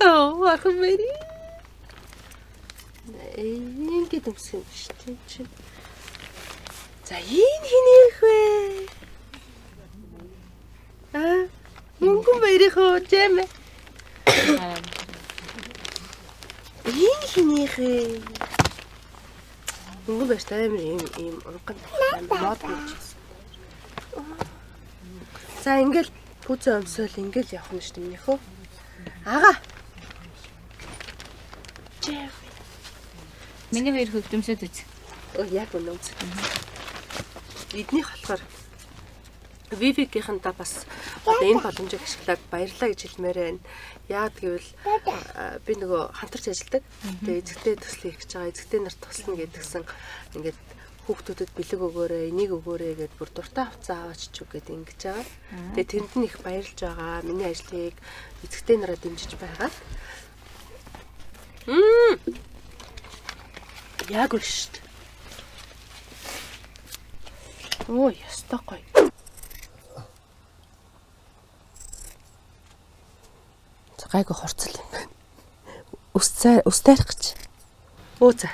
Оо орхон баяр. Ингээд өмсөх юм шүү дээ чи. За энэ хэнийх вэ? Аа мөнгөн баярых уу жэмэ. Энэ хэнийх вэ? Мөнгөн баяртай амар ийм ийм унган мод гэж байна. За ингээл пүүзээ өмсөөл ингээл явах нь шүү дээ минийхөө. Ага. Жэв. Миний хоёр хөвдөмсөд үз. Оо яг үнэ үз. Эднийх болохоор Вивикийнхэн та бас Одоо энэ боломжийг ашиглаад баярлалаа гэж хэлмээр байна. Яагаад гэвэл би нөгөө хамтарч ажилладаг. Тэгээ эзэгтэй төслийг хийж байгаа. Эзэгтэй нар туслана гэдгсэн ингээд хүүхдүүдэд бэлэг өгөөрэй, энийг өгөөрэй гэд бүр дуртай авцаа аваач ч үгээд ингэж байгаа. Тэгээ тэрэнд нь их баярлж байгаа. Миний ажлыг эзэгтэй нараа дэмжиж байгаа. Яг үл шүү дээ. Оо, ёстой гоё. Гайгүй хурцл юм байна. Өс тайрах гэж. Өө за.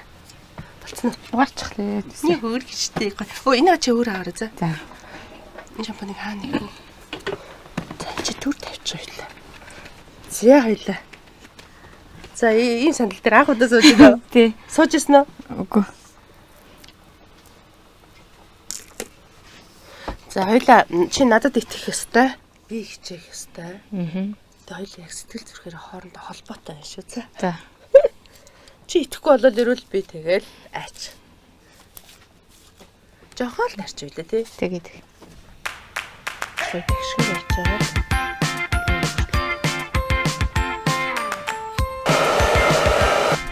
Болцсон уу? Угаарчихлээ. Миний хөөр гэжтэй. Өө энэ чи өөр аваарай за. За. Энэ шампуныг хаана нэг вэ? За чи төр тавьчих байлаа. За хоёлаа. За ийм сандал дээр анх удаа сууж байна уу? Тий. Сууж ирсэн үү? Үгүй. За хоёлаа чи надад итгэх ёстой. Би хичээх ёстой. Аа. Тэгээ хоёлаа яг сэтгэл зүрхээр хоорондоо холбоотой юм шүү за. За. Чи итгэхгүй болол ирвэл би тэгэл айч. Жохон л тарч байлаа тий. Тэгээд. Гоё тэгшгэр болж байгаа.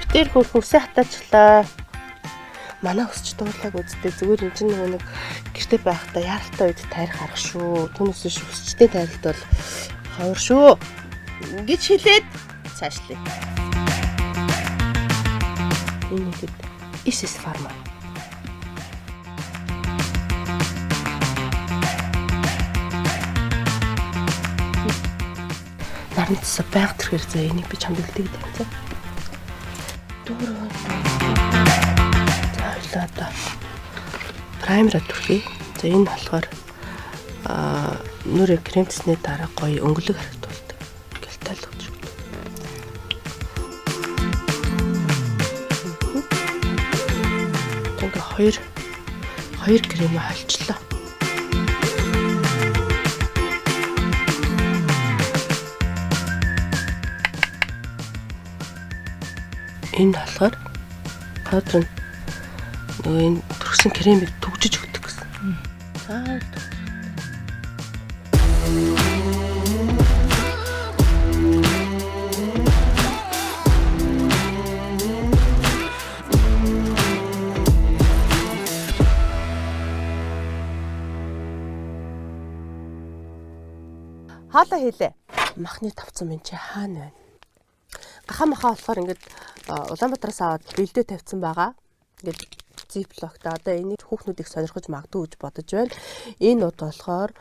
Битэр хөрх үсээ хатаачлаа. Манай өсч дуурлаг үзтээ зүгээр энэ чинь нөгөө нэг гэрте байхдаа яаралтай үед тайрах арга шүү. Түүнээс биш өсчтэй тайралт бол ховор шүү. Ингэж хэлээд цаашлаа. Энэ нэгэд Isis Pharma. Нарны цэс байнга төрхөр зөө энийг би чамд үлдээгээд байна зөө. Дөрөв. За хоёлаа одоо праймера түрхье. За энэ болохоор нүрээ крем цэсний дараа гоё өнгөлөг харагдуулдаг. Гэлтэй л өгч. Ингээ хоёр крем хольчлоо. Энэ болохоор паудрын нөгөө энэ түрхсэн кремийг түгжиж өгдөг гэсэн. За Хаалаа хийлээ. Махны тавцан минь чи хаана байна? Гахаа махаа болохоор ингээд Улаанбаатараас аваад бэлдээ тавьсан байгаа. Ингээд зиплоктой. Одоо энийг хүүхнүүд их сонирхож магадгүй гэж бодож байна. Энэ уд болохоор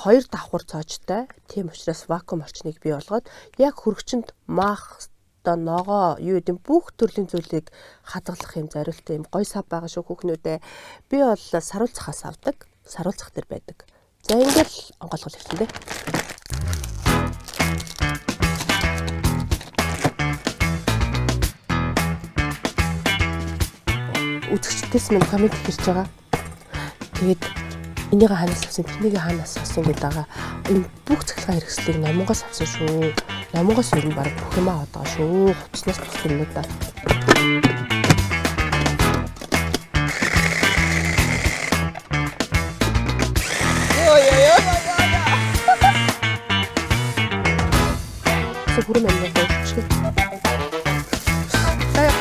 2 давхар цоожтой. Тийм учраас вакуум орчныг бий болгоод яг хөргөчөнд мах, одоо ногоо, юу гэдэг бүх төрлийн зүйлийг хадгалах юм зориулттай юм гой сав байгаа шүү хүүхнүүдээ. Би бол саруул цахаас авдаг. Саруул цах дээр байдаг. За ингээд онгойлгол ирсэн дээ. Үзэгчдээс минь коммент ирж байгаа. Тэгээд энийг хаанаас авсан, тэрнийг хаанаас авсан гэдэг байгаа. Энэ бүх цахилгаан хэрэгслийг номонгоос авсан шүү. Номонгоос ер нь баг бүх юм аваад байгаа шүү. Хувцснаас тусах юмнуудаа. Бүрэн амиа гойлчих. За яг.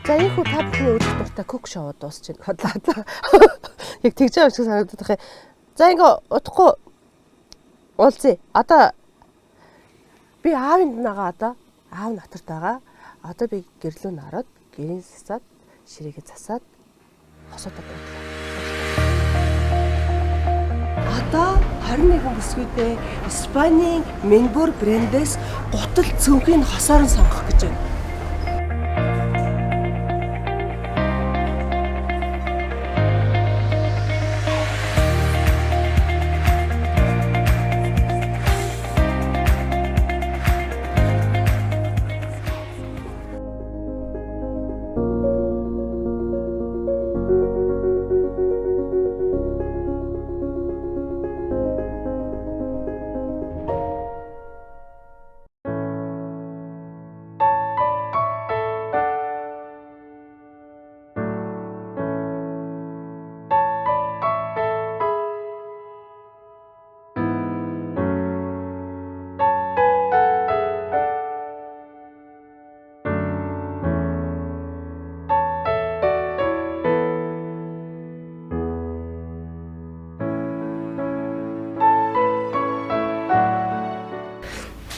За энэ хүү та бүхний үзэх дуртай кок шоу дуусч байна. Бодлоо. Яг тэгж байгаа юм шиг санагдах юм. За ингээ удахгүй Уулзъя. Одоо би аавын нагаа одоо аав натарт байгаа. Одоо би гэрлүү н ороод гэрийн засаад ширээгээ засаад хосуудад бодлоо. Одоо 21 бүсгүйдээ Испанийн Менбур брэндээс гутал цүнхийг хосоор нь сонгох гэж байна.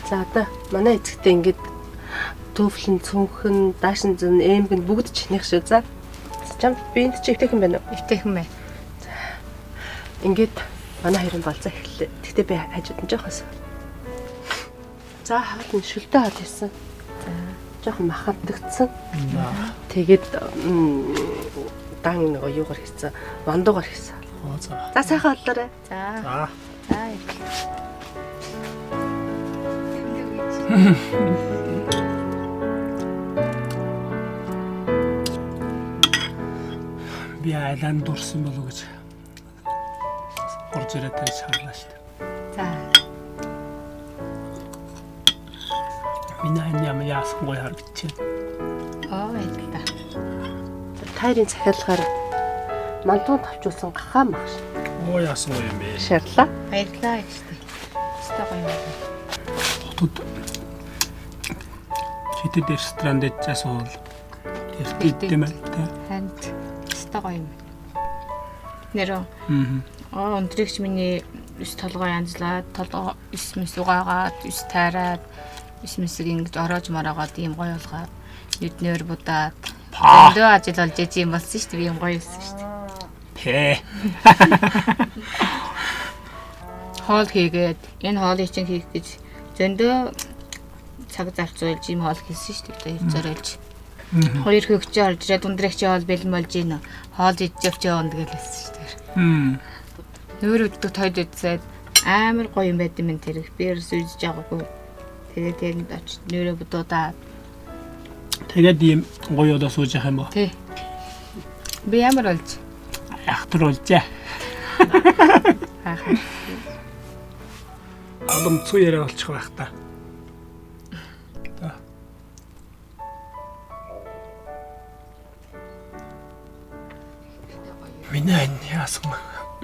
За одоо манай эцэгтэй ингээд төвлөн цүнхэн, даашин зэн, эмгэн бүгд чинийх шүү. За. Чамд би энд чи эвтэйхэн байна уу? Эвтэйхэн байна. За. Ингээд манай хоёрын болцоо эхэллээ. Тэгтээ би хажууд нь жоохоос. За хоол нь шүлдэ хоол хийсэн. За. Жохон махантагдсан. Тэгээд дан нөгөө юугаар хийсэн? Мандуугаар хийсэн. За. За сайхан хооллоорой. За. За. За баярлалаа. Би айлан дурсан болов гэж орж ирээд таньж харлаа шүү дээ. За. Миний хань ямар яасан гоё харагдчихэв. Оо баярлалаа. Тайрын захиалгаар мантуун товчулсан гахаа мах. Оо яасан гоё юм бэ? Шарлаа. Баярлалаа ихтэй. Өстой гоё юм. Хотод хитэд ресторан дээр засвал эрт юм аа. Харин өстой гоё юм. Нэрөө. Аа өндрөгч миний өс толгой янзлаад, толгой өс мэс угаагаад, өс тайраад, өс мэсийг ингэж ороож мороогоод ийм гоё болгоод нүднээр будаад зөндөө ажил болж иж юм болсон шүү дээ. Би юм гоё байсан шүү дээ. Тэ. Хоол хийгээд энэ хоолыг чинь хийх гэж зөндөө цаг зарцуулж ийм хоол хийсэн шүү дээ. Тэр зориулж. Хоёр хөгчөө орж ирээд ундрагч хоол бэлэн болж ийн. Хоол идэж явч явна гэж хэлсэн шүү дээ. Нүүр өддөг тойд үдсээд амар гоё юм байд юм тэр их. Би ерөөсөө үзэж байгаагүй. Тэгээд тэнд очиж нүүрээ будуудаа. Тэгээд ийм гоё удаа сууж явах юм уу? Тий. Би ямар болж? Ахтар болжээ. Хайхан. Боломцгүй яриа болчих байх та. Миний ань яасан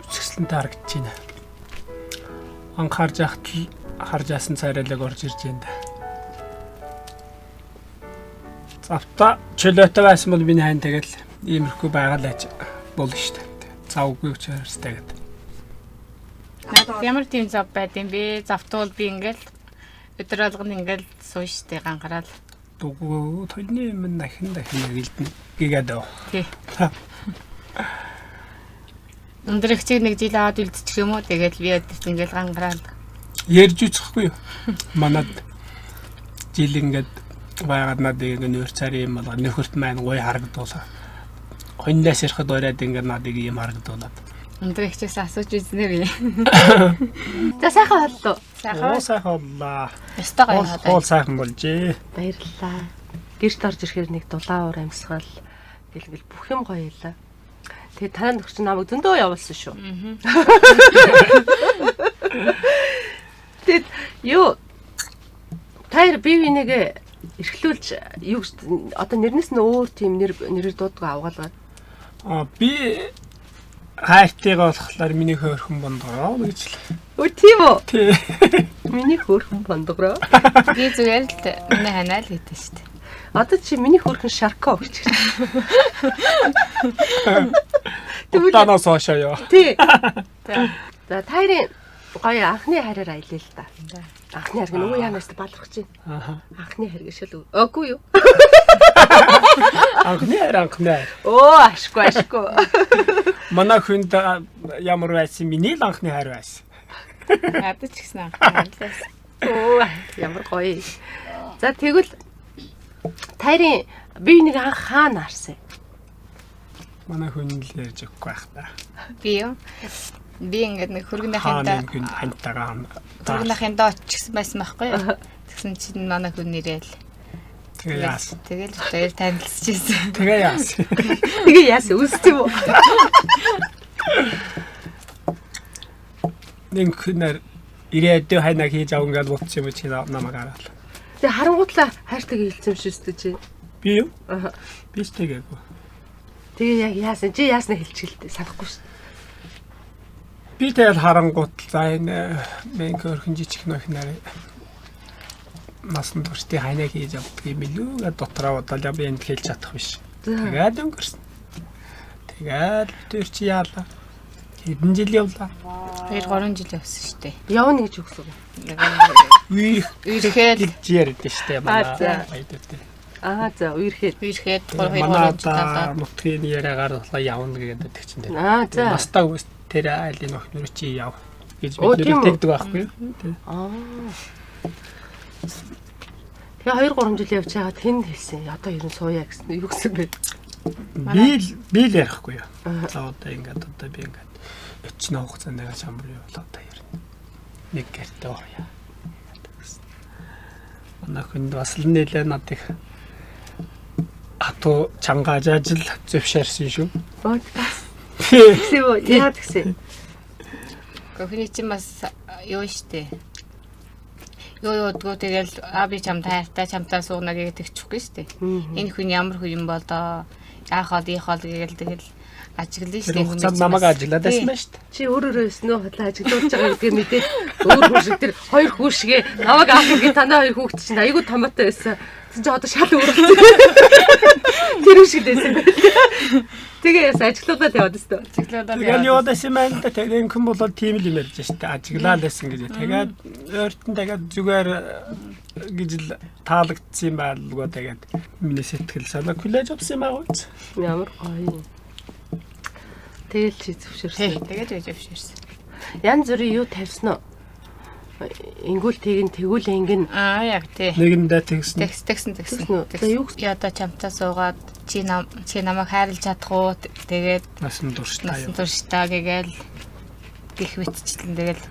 үзэсгэлэнтэй харагдаж байна. Анх харж байхад л харж яасан цайралаг орж ирж байна да. Завта чөлөөтэй байсан бол миний хань тэгэл иймэрхүү байгаль аж болно шүү дээ. Завгүй учраас тэгээд. Надад ямар тийм зав байд юм бэ? Завтуул би ингээл өдөр болгоно ингээл сууж штэ гангараад. Дугуй толны юм дахин дахин нэгэлдэнэ гэгээд. Тий. Өндрөгчийг нэг жил аваад үлдчих юм уу? Тэгэл би өдөрт ингээл гангараад. Ярьж үзэхгүй юу? Манад жил ингээд байгаад надад ингээд нүүр цаар юм болоо нөхөрт маань гоё харагдуулаа. Хоньлаас ирэхэд оройд ингээд надыг ийм харагдуулаад. Өндрөгчээс асууж үзнэ би. За сайхан хооллоо. Сайхан. Оо сайхан боллаа. Ёстой гоё хоол. Хоол сайхан болжээ. Баярлалаа. Гэрт орж ирэхээр нэг дулаан уур амьсгал гэл бүх юм гоё ялаа. Тэгээ танаа нөхөр чинь намайг зөндөө явуулсан шүү. Тэгэд юу таяр бие бинийгээ эрхлүүлж юу гэж одоо нэрнээс нь өөр тийм нэр нэрээр дуудгаа авгаалгаа. Аа би хайртайгаа болохоор миний хөөрхөн бондгороо гэж л. Өө тийм үү? Тий. Миний хөөрхөн бондгороо. Би зүгээр л миний ханаа л гэдэг шүү дээ. Одоо чи миний хөөрхөн Шарко гэж. Удаанаас хойшоо ёо. Тий. За тайрын Гоё анхны хайраар аялаа л да. Анхны хайр гэнэ өө яанаас баларх чинь. Аха. Анхны хайр гэж шал үгүй юу? Анхны хайр анхны хайр. Өө ашгүй ашгүй. Манай хүнд ямар байсан миний л анхны хайр байсан. Надад ч гэсэн анхны хайр байсан. Өө ямар гоё. За тэгвэл тайрын би нэг анх хаана харсан? Манай хүн л ярьж өгөхгүй байх та. Би юу? Би ингээд нэг хөргөн Хаана ахынтаа энэ хүн хантайгаа хөргөн ахынтаа очихсан байсан байхгүй юу? Тэгсэн чинь манай хүн ирээл. Тэгээ яасан. Тэгэл хоёр танилцчихсан. Тэгээ яасан. Тэгээ яасан үст юм уу? Нэг хүнээр ирээдүй хайнаа хийж аван гэж утсан юм чи намайг хараад. Тэгээ харангуутлаа хайртайг хэлсэн юм шиг үстэй чи. Би юу? Аха. Би ч тэгээгүй. Тэгээ яг яасан? Чи яаснаа хэлчихэлтэй санахгүй шүү. Би тэгэл харангуут за энэ мэн хөрхөн жижиг нөхнөр насан туршдын хайнаа хийж авдаг юм билүү гэж дотроо бодлоо би энд хэлж чадах биш. Тэгээд өнгөрсөн. Тэгээд бид чи яалаа. Хэдэн жил явлаа. 2 3 жил явсан шүү дээ. Явна гэж өгсөн. Үерх Үерхэд гэж ярьдээ штэ манай Аа, за. баядтай. Аа за үерхэд. үерхэд 3 2 Манай 3 жил болоод нутгийн яриагаар болохоор явна гэдэг чинь тэр. Аа за. Настаа үс тэр айлын охинор чи яв гэж Оо, бид тийм нэр үү? тэгдэг байхгүй юу? Тий. Аа. Тэгээ 2 3 жил явж байгаад хэн хэлсэн? Одоо ер нь сууя гэсэн. Юу гэсэн бэ? Би л ярихгүй юу. За одоо ингээд одоо би ингээд өчнө хугацаанд нэг чамбар явуулаа одоо ярина. Нэг гэртээ орё. Манай хүнд бас л нэлээ надыг хатуу чангааж ажил зөвшөөрсөн шүү. Оо бас. Тэгсэн үү? Яа тэгсэн? Гэхдээ чинь бас юу штэ. Юу юудгүү тэгэл а би чамд хайртай чамтай сууна гэж тэгчихгүй штэ. Энэ хүн ямар хүн юм бол доо яах бол ийх бол гээл тэгэл ажиглана штэ. Тэр хугацаанд намайг ажиглаад байсан байна шүү дээ. Чи өөр өөрөө өснөө хотлоо ажиглуулж байгаа гэдгээ мэдээд өөр хүн шиг тэр хоёр хүү шигээ намайг аах гэдэг танай хоёр хүүхэд чинь айгүй томоотой байсан. Тэгсэн чи одоо шал өөр болсон. Тэр шиг байсан байх. Тэгээ яс ажиглуулаад яваад өстөө. Ажиглуулаад Тэгэл яваад байсан байна л да. Тэгээд инхэн бол тийм л юм ярьж штэ. Ажиглаад байсан гэж. Тэгээд ойртон тэгээд зүгээр гэж л таалагдсан юм байлгүй тэгээд миний сэтгэл санаа хүлээж авсан юм аа үз. Ямар гоё. Тэгэл чи зөвшөөрсөн. Тэгээд үж өвшөрсөн. Янз бүрийн юу тавьсан уу? Ингүүл тийг нь тэгүүл ингэн Аа яг тий. Нэгэндээ тэгсэн. Тэгс тэгсэн тэгсэн. Тэгсэн үү? За, юу гэсэн? Би одоо чамтай суугаад чи нам чи намайг хайрлаж чадах уу? Тэгээд Насан туршдаа насан юу. туршдаа гээгээл гих мэтчлэн тэгэл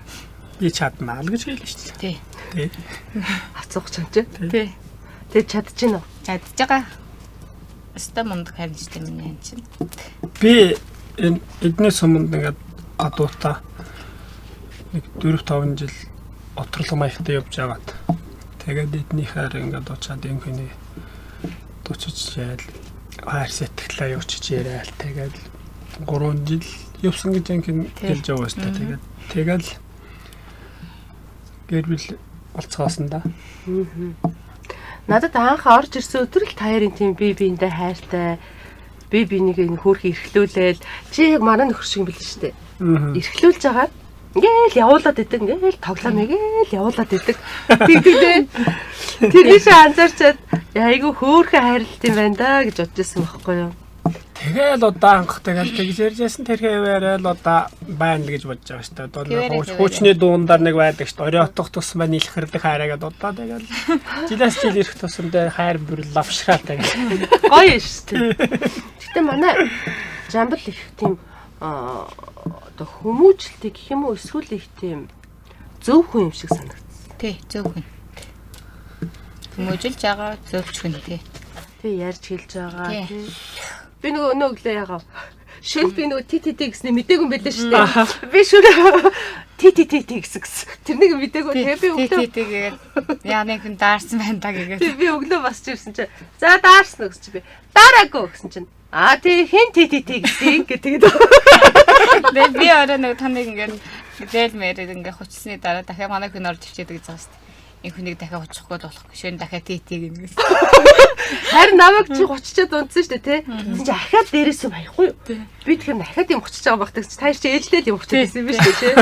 Би чаднаа л гэж хэлсэн шүү тий. дээ. Тий. авцуух чам чи. Тий. Тэг чадчихэв үү? Чадж байгаа. Өстө мундаг харин штэ миний хан чинь. Би энэ эдний суманд ингээд гадуутаа нэг 4 5 жил отролго маягтай явж байгаад тэгээд эднийхээр ингээд очиад энэ хүний дучиж яал хайр сэтгэлээ явчих яриад тэгээд 3 жил явсан гэж анх хэлж байгаа шүү дээ. Тэгээд тэгэл гэр бүл болцгоосон да. Надад анх орж ирсэн өдөр л таярын тийм би биэндээ хайртай би бинийг энэ хөөрхи эрхлүүлээл чи яг манай нөхөр шиг юм билээ шүү дээ. Эрхлүүлж агаад ингээл явуулаад идэг ингээл тоглоом ингээл явуулаад идэг. Тэг тэг тэг. Тэрний шиг анзаарчаад айгүй хөөрхөн хайрлалт юм байна да гэж бодож ирсэн байхгүй юу? Тэгэл удаа анх тэгэл тэгж ярьжсэн тэр хэвээрэл удаа байна л гэж бодож байгаа шүү дээ. Одоо нэг Хэвээрээ, хуучны дуундар нэг байдаг шүү дээ. Орой отох тусмаа нийлхэрдэг хайраа гэдээ удаа тэгэл жилээс жил ирэх тусам дээр хайр бүр лавшраа тэгэл. Гоё шүү дээ. Гэтэ манай жамбал их тийм одоо хүмүүжлтэй гэх юм уу эсвэл их тийм зөв хүн юм шиг санагдсан. Тий, зөв хүн. Хүмүүжилж байгаа зөвч хүн тий. Тэг ярьж хэлж байгаа Тий. тий. Би нөгөө өнөө өглөө ягаа. Шөнө би нөгөө ти ти ти гэсний мдээгүй юм байлээ шүү дээ. Би шөнө ти ти ти ти гэсэн гэсэн. Тэрнийг мдээгүй. Тэгээ би Тий, өглөө тий, тий гээгээд яа нэг хүн даарсан байна да гээгээд. тий, би өглөө босч ирсэн чинь за даарсан уу гэсэн чи би дараагүй гэсэн чинь аа тий хэн ти ти ти гэсэн гэдэг. Тэгээ би орой нэг таныг ингээд зээл мэрэг ингээд хуцсны дараа дахиад манай хүн орж ирчээд гэж байгаа шүү дээ. Энэ хүнийг дахиад хуцахгүй л болохгүй. Шөнө дахиад тий тий гэнэ гэсэн. Харин намайг чи 30-чаад унтсан шүү дээ тий. Тэгсэн чи ахаад дээрээс юм аяхгүй юу? Би тэгэхээр ахаад юм 30 байгаа байх гэсэн чи та чи ээжлээд юм 30 байсан юм биш үү тий.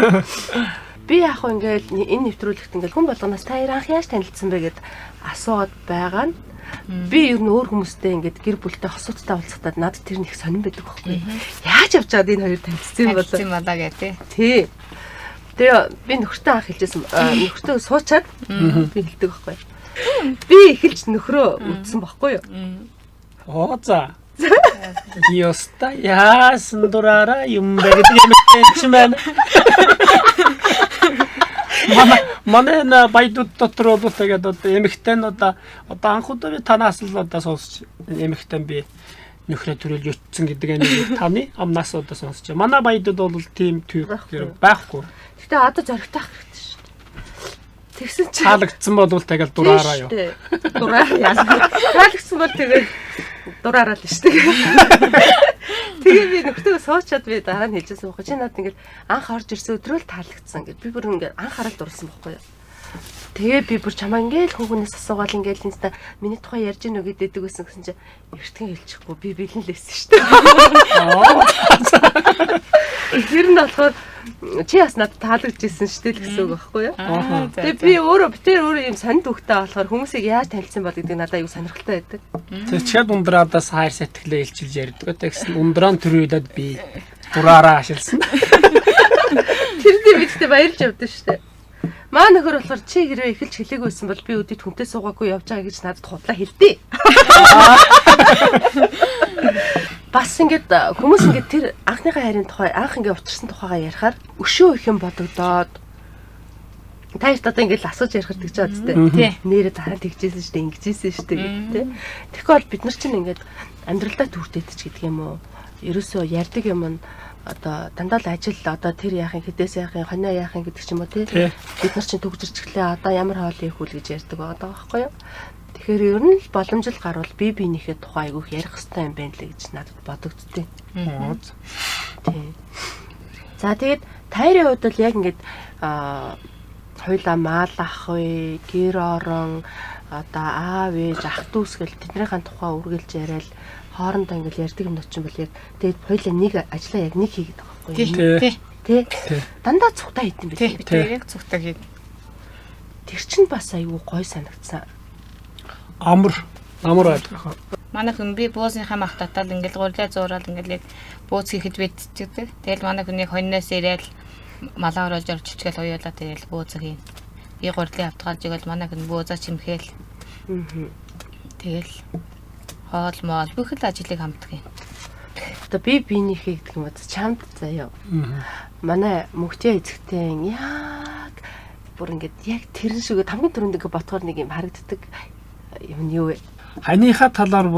Би яг хөө ингээл энэ нэвтрүүлэгт ингээл хүн болгоноос та хоёр анх яаж танилцсан бэ гэд асууад байгаа нь би ер нь өөр хүмүүстэй ингээд гэр бүлтэй хосуудтай уулзахдаа надад тэр нэг сонирн байдаг байхгүй. Яаж явж байгаад энэ хоёр танилцсан юм бол Танилцсан болоо гэх тий. Тий. Тэгээ би нөхөртөө анх хэлжсэн. Нөхөртөө суучаад би хэлдэг байхгүй. Би эхэлж нөхрөө үтсэн байхгүй юу? Оо за. Ёста яасан дураараа юм бэ гэдэг юм чи байна. Манай манай баядууд дотор бол тэгээд одоо эмэгтэй нь одоо анх удаа би танаас л одоо сонсч эмэгтэй би нөхрөө төрөлж өтсөн гэдэг энэ таны амнаас одоо сонсч. Манай баядууд бол тийм түйг байхгүй. Гэтэ одоо зоригтой ах хэрэгтэй шүү дээ. Тэгсэн чинь таалагдсан бол тэгэл дураараа юу. Дураараа яасан. Таалагдсан бол тэгэл дураараа л шүү дээ. Тэгээ би нөхөртөө суучаад би дараа нь хэлжсэн байхгүй. Чи надад ингээл анх орж ирсэн өдрөө л таалагдсан гэд. Би бүр ингээл анх хараад дурлсан байхгүй юу. Тэгээ би бүр чамаа ингээл хүн хүнээс асуугаал ингээл инста миний тухай ярьж гинөө гэдэг байсан гэсэн чи эртхэн хэлчихгүй би бэлэн л байсан шүү дээ. Тэр нь болохоор чи бас надад таалагдж исэн шүү дээ л гэсэн үг байхгүй юу? Тэгээ би өөрөө битэр өөрөө юм сонь түүхтэй болохоор хүмүүсийг яаж танилцсан бол гэдэг надад аюу сонирхолтой байдаг. Тэг чад ундраадаас хайр сэтгэлээ илчилж ярьдаг. Тэгсэн ундрaan төрүүлээд би дураараа ашигласан. Тэрний бидтэй баярлж явдсан шүү дээ. Маа нөхөр болохоор чи хэрвээ эхэлж хэлээгүй байсан бол би өдөрт хүнтэй суугаагүй явж байгаа гэж надад худлаа хэлдээ. Бас ингээд хүмүүс ингээд тэр анхныхаа хайрын тухай анх ингээд учирсан тухайгаа ярихаар өшөө их юм бодогдоод та хоёрт одоо ингээд асууж ярихар тэгж байгаа зү тэ. Нэрээ дараа тэгжсэн шүү дээ, ингэжсэн шүү дээ гэдэг тэ. Тэгэхгүй бол бид нар чинь ингээд амьдралдаа түүртэйдэж гэдэг юм уу? Ерөөсөө ярьдаг юм нь одоо дандаа л ажил одоо тэр яах юм хэдээс яах юм хонио яах юм гэдэг ч юм уу тий. Бид нар чинь төгжирч эхлэе одоо ямар хоол хийх үл гэж ярьдаг байгаа байхгүй юу. Тэгэхээр ер нь л боломжил гарвал би биенийхээ тухай айгүйх ярих хэрэгтэй юм байна лээ гэж надад бодогддیں۔ Тий. За тэгээд тайрын хувьд бол яг ингээд хоёлаа маал ах вэ, гэр орон одоо аав ээж ах дүүс гэл тэднийхэн тухай үргэлж яриад хоорондоо ингээл ярьдаг юм чинь бол яг тэгээд хоёлаа нэг ажлаа яг нэг хийгээд байгаа байхгүй юу? Тий. Тий. Дандаа цугтаа хийдэн билээ. Тий. Яг цугтаа хийд. Тэр чинь бас айгүй гой санагдсан. Амар байдаг. Манай хүн би буусныхаа мах татаад ингээл гурлаа зуураад ингээл яг бууц хийхэд битчихдэг. Тэгэл манай хүн яг хоньноос ирээл малаа оруулж орж чичгээл уяалаа тэгэл бууз хийн. Би гурлын автгаалж игэл манай хүн буузаа чимхээл. Тэгэл хоол моол бүх л ажлыг хамтдаг юм. Одоо би биенийхээ гэдэг юм уу чамд заяа. Манай мөхтөө эзэгтэй яг бүр ингээд яг тэрэн шиг хамгийн түрүүнд ингээд ботгоор нэг юм харагддаг юм нь юу вэ? Ханыхаа талаар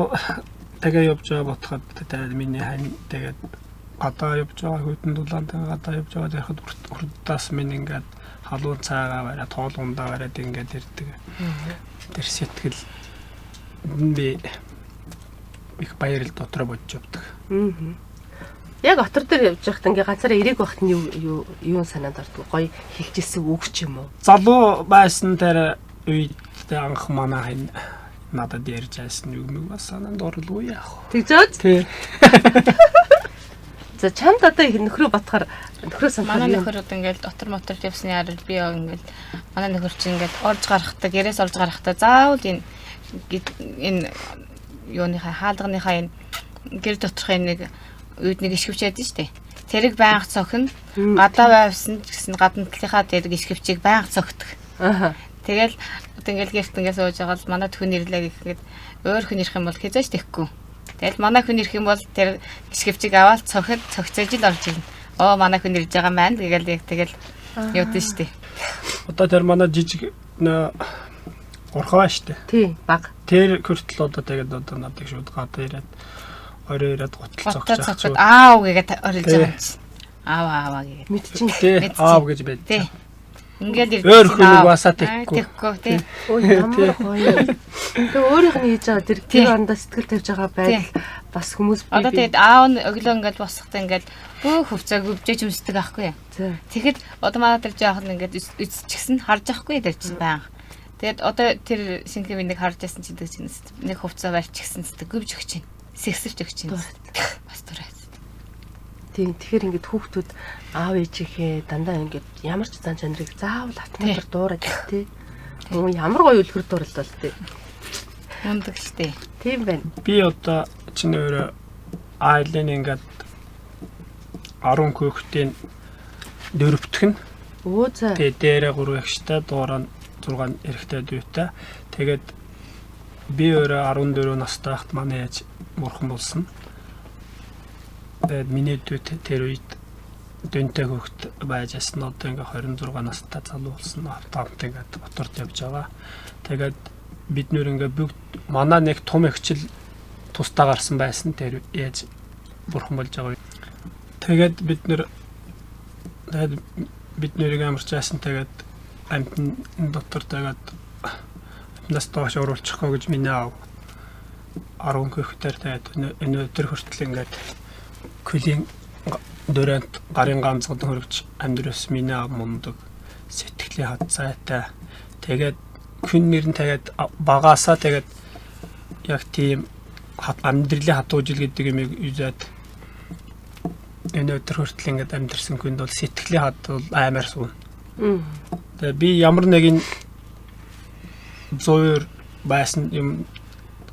тэгээ явж байгаа ботход тэгээ миний хань тэгээд гадаа явж байгаа хүйтэн дулаан тэгээ гадаа явж байгаа ярихад урдаас минь ингээд халуун цайгаа бариад тоолгондоо бариад ингээд ирдэг. Тэр сэтгэл би их баярл дотроо бодж явдаг. Яг отор дээр явж байхад ингээ газараа ирээг байхад нь юу юу санаанд ордог? Гоё хэлжсэн үг ч юм уу? Залуу байсан тэр үед анх манай хань надад ярьж байсан үг мэг бас санаанд орлоо яах вэ? Тэгжээд? Тий. За чамд одоо их нөхрөө батхаар нөхрөө санахаар манай нөхөр одоо ингээл отор мотор явсны араар би ингээл манай нөхөр чинь ингээл орж гарахдаа гэрээс орж гарахдаа заавал энэ энэ юуныхаа хаалганыхаа энэ гэр доторхын нэг үед нэг ишгэвч ядсан шүү дээ. Тэрэг байнга цохино. Гадаа байвсан гэсэн гадна талынхаа тэрэг ишгэвчийг байнга цогтдөг. Аа. Тэгэл одоо ингээл гэрт ингээд сууж байгаа л манай хүн ирлээ гэхэд өөр хүн ирэх юм бол хязгаарч тэхгүй. Тэгэл манай хүн ирэх юм бол тэр ишгэвчийг аваад цохид цогцож л орж ирнэ. Оо манай хүн ирж байгаа маань тэгэл яг тэгэл явдсан шүү дээ. Одоо тэр манай жижиг орхоо шүү дээ. Тий, баг. Тэр хүртэл одоо тэгээд одоо надыг шууд гадаа ирээд орой ирээд гутал цогцож цогцоод аав гэгээд орилж байгаа юм чинь. Аав ааваа гэгээд. Мэдчин тий аав гэж байд. Тий. Ингээл ирж өөр хүн угаасаа тэхгүй. Тэхгүй тий. Өө ямар гоё. Тэгээ өөрийнх нь хийж байгаа тэр гэр орондоо сэтгэл тавьж байгаа байдал бас хүмүүс би одоо тэгээд аав нь өглөө ингээл босохдоо ингээл бүх хувцааг өвжөөж өмсдөг аахгүй юу. Тэгэхэд одоо манай тэр жоохон ингээд үсчихсэн харж байхгүй тэр чинь байнга. Тэгээд одоо тэр шинхэн минийг харж байсан чинь чинь нэг хувцаа барьчихсан зү гүвж өгч чинь. Сэгсэрч өгч чинь. Бас дурай. Тийм, тэгэхээр ингээд хүүхдүүд аав ээжийнхээ дандаа ингээд ямар ч зан чанарыг заавал автоматар дуурайд тий. Ямар гоё үлгэр дуурал бол тий. Мундаг штэ. Тийм байна. Би одоо чинь өөрөө айлын ингээд 10 хүүхдийн дөрөвдөх нь. Өө за. Тэгээ дээрээ 3 эгчтэй, дуурай 6 эрэгтэй дүүтэй. Тэгээд би өөрөө 14 настай байхад манай ээж мурхан болсон. Тэгээд миний дүү тэр үед дүнтэй хүүхд байж байсан. Одоо ингээ 26 настай залуу болсон. Автомат ингээд моторт явж байгаа. Тэгээд бид нэр ингээ бүгд манай нэг том эгчл тусдаа гарсан байсан. Тэр ээж бурхан болж байгаа. Тэгээд бид нэр тэгээд бид нэрийг амарч яасан. Тэгээд амтан дотор тэгээд амтнаас доош оруулчихгүй гэж миний аав 10 хүүхдээр тэгээд өнөөдөр хүртэл ингээд Күлийн дөрөнд гарын ганцхан хөргөж амьдраас миний аав мундаг сэтгэлийн хад зайтай. Тэгээд хүн нэр нь тэгээд багаасаа тэгээд яг тийм амьдралын хатуужил гэдэг юмыг үзээд өнөөдөр хүртэл ингээд амьдрсан хүнд бол сэтгэлийн хад бол аймаар суuna. Тэгээд би ямар нэгэн зуур байсан юм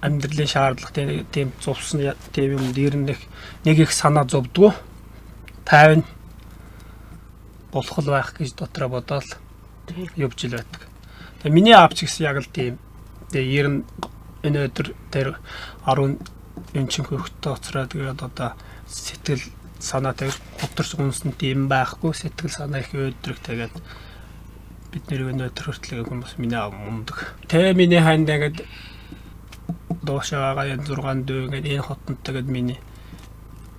амьдралын шаардлага тийм зувсан тийм юм дээр нэг их санаа зовдгоо. 50 болох л байх гэж дотроо бодоол явж ил байдаг. Тэгээ миний аав ч гэсэн яг л тийм. Тэгээ 90 өнөөдөр тэр 10 эн чин хүүхдтэй уцраа тэгээд одоо сэтгэл санаа тэр гутарч гунсан тийм байхгүй, сэтгэл санаа их өөдрөг. Тэгээд бид нэр өнөөдөр хүртэл хүмүүс миний аав мундаг. Тэгээ миний ханд ингээд дуушаа байгаа энэ 6 дүү ингээд энэ хотонд тэгээд миний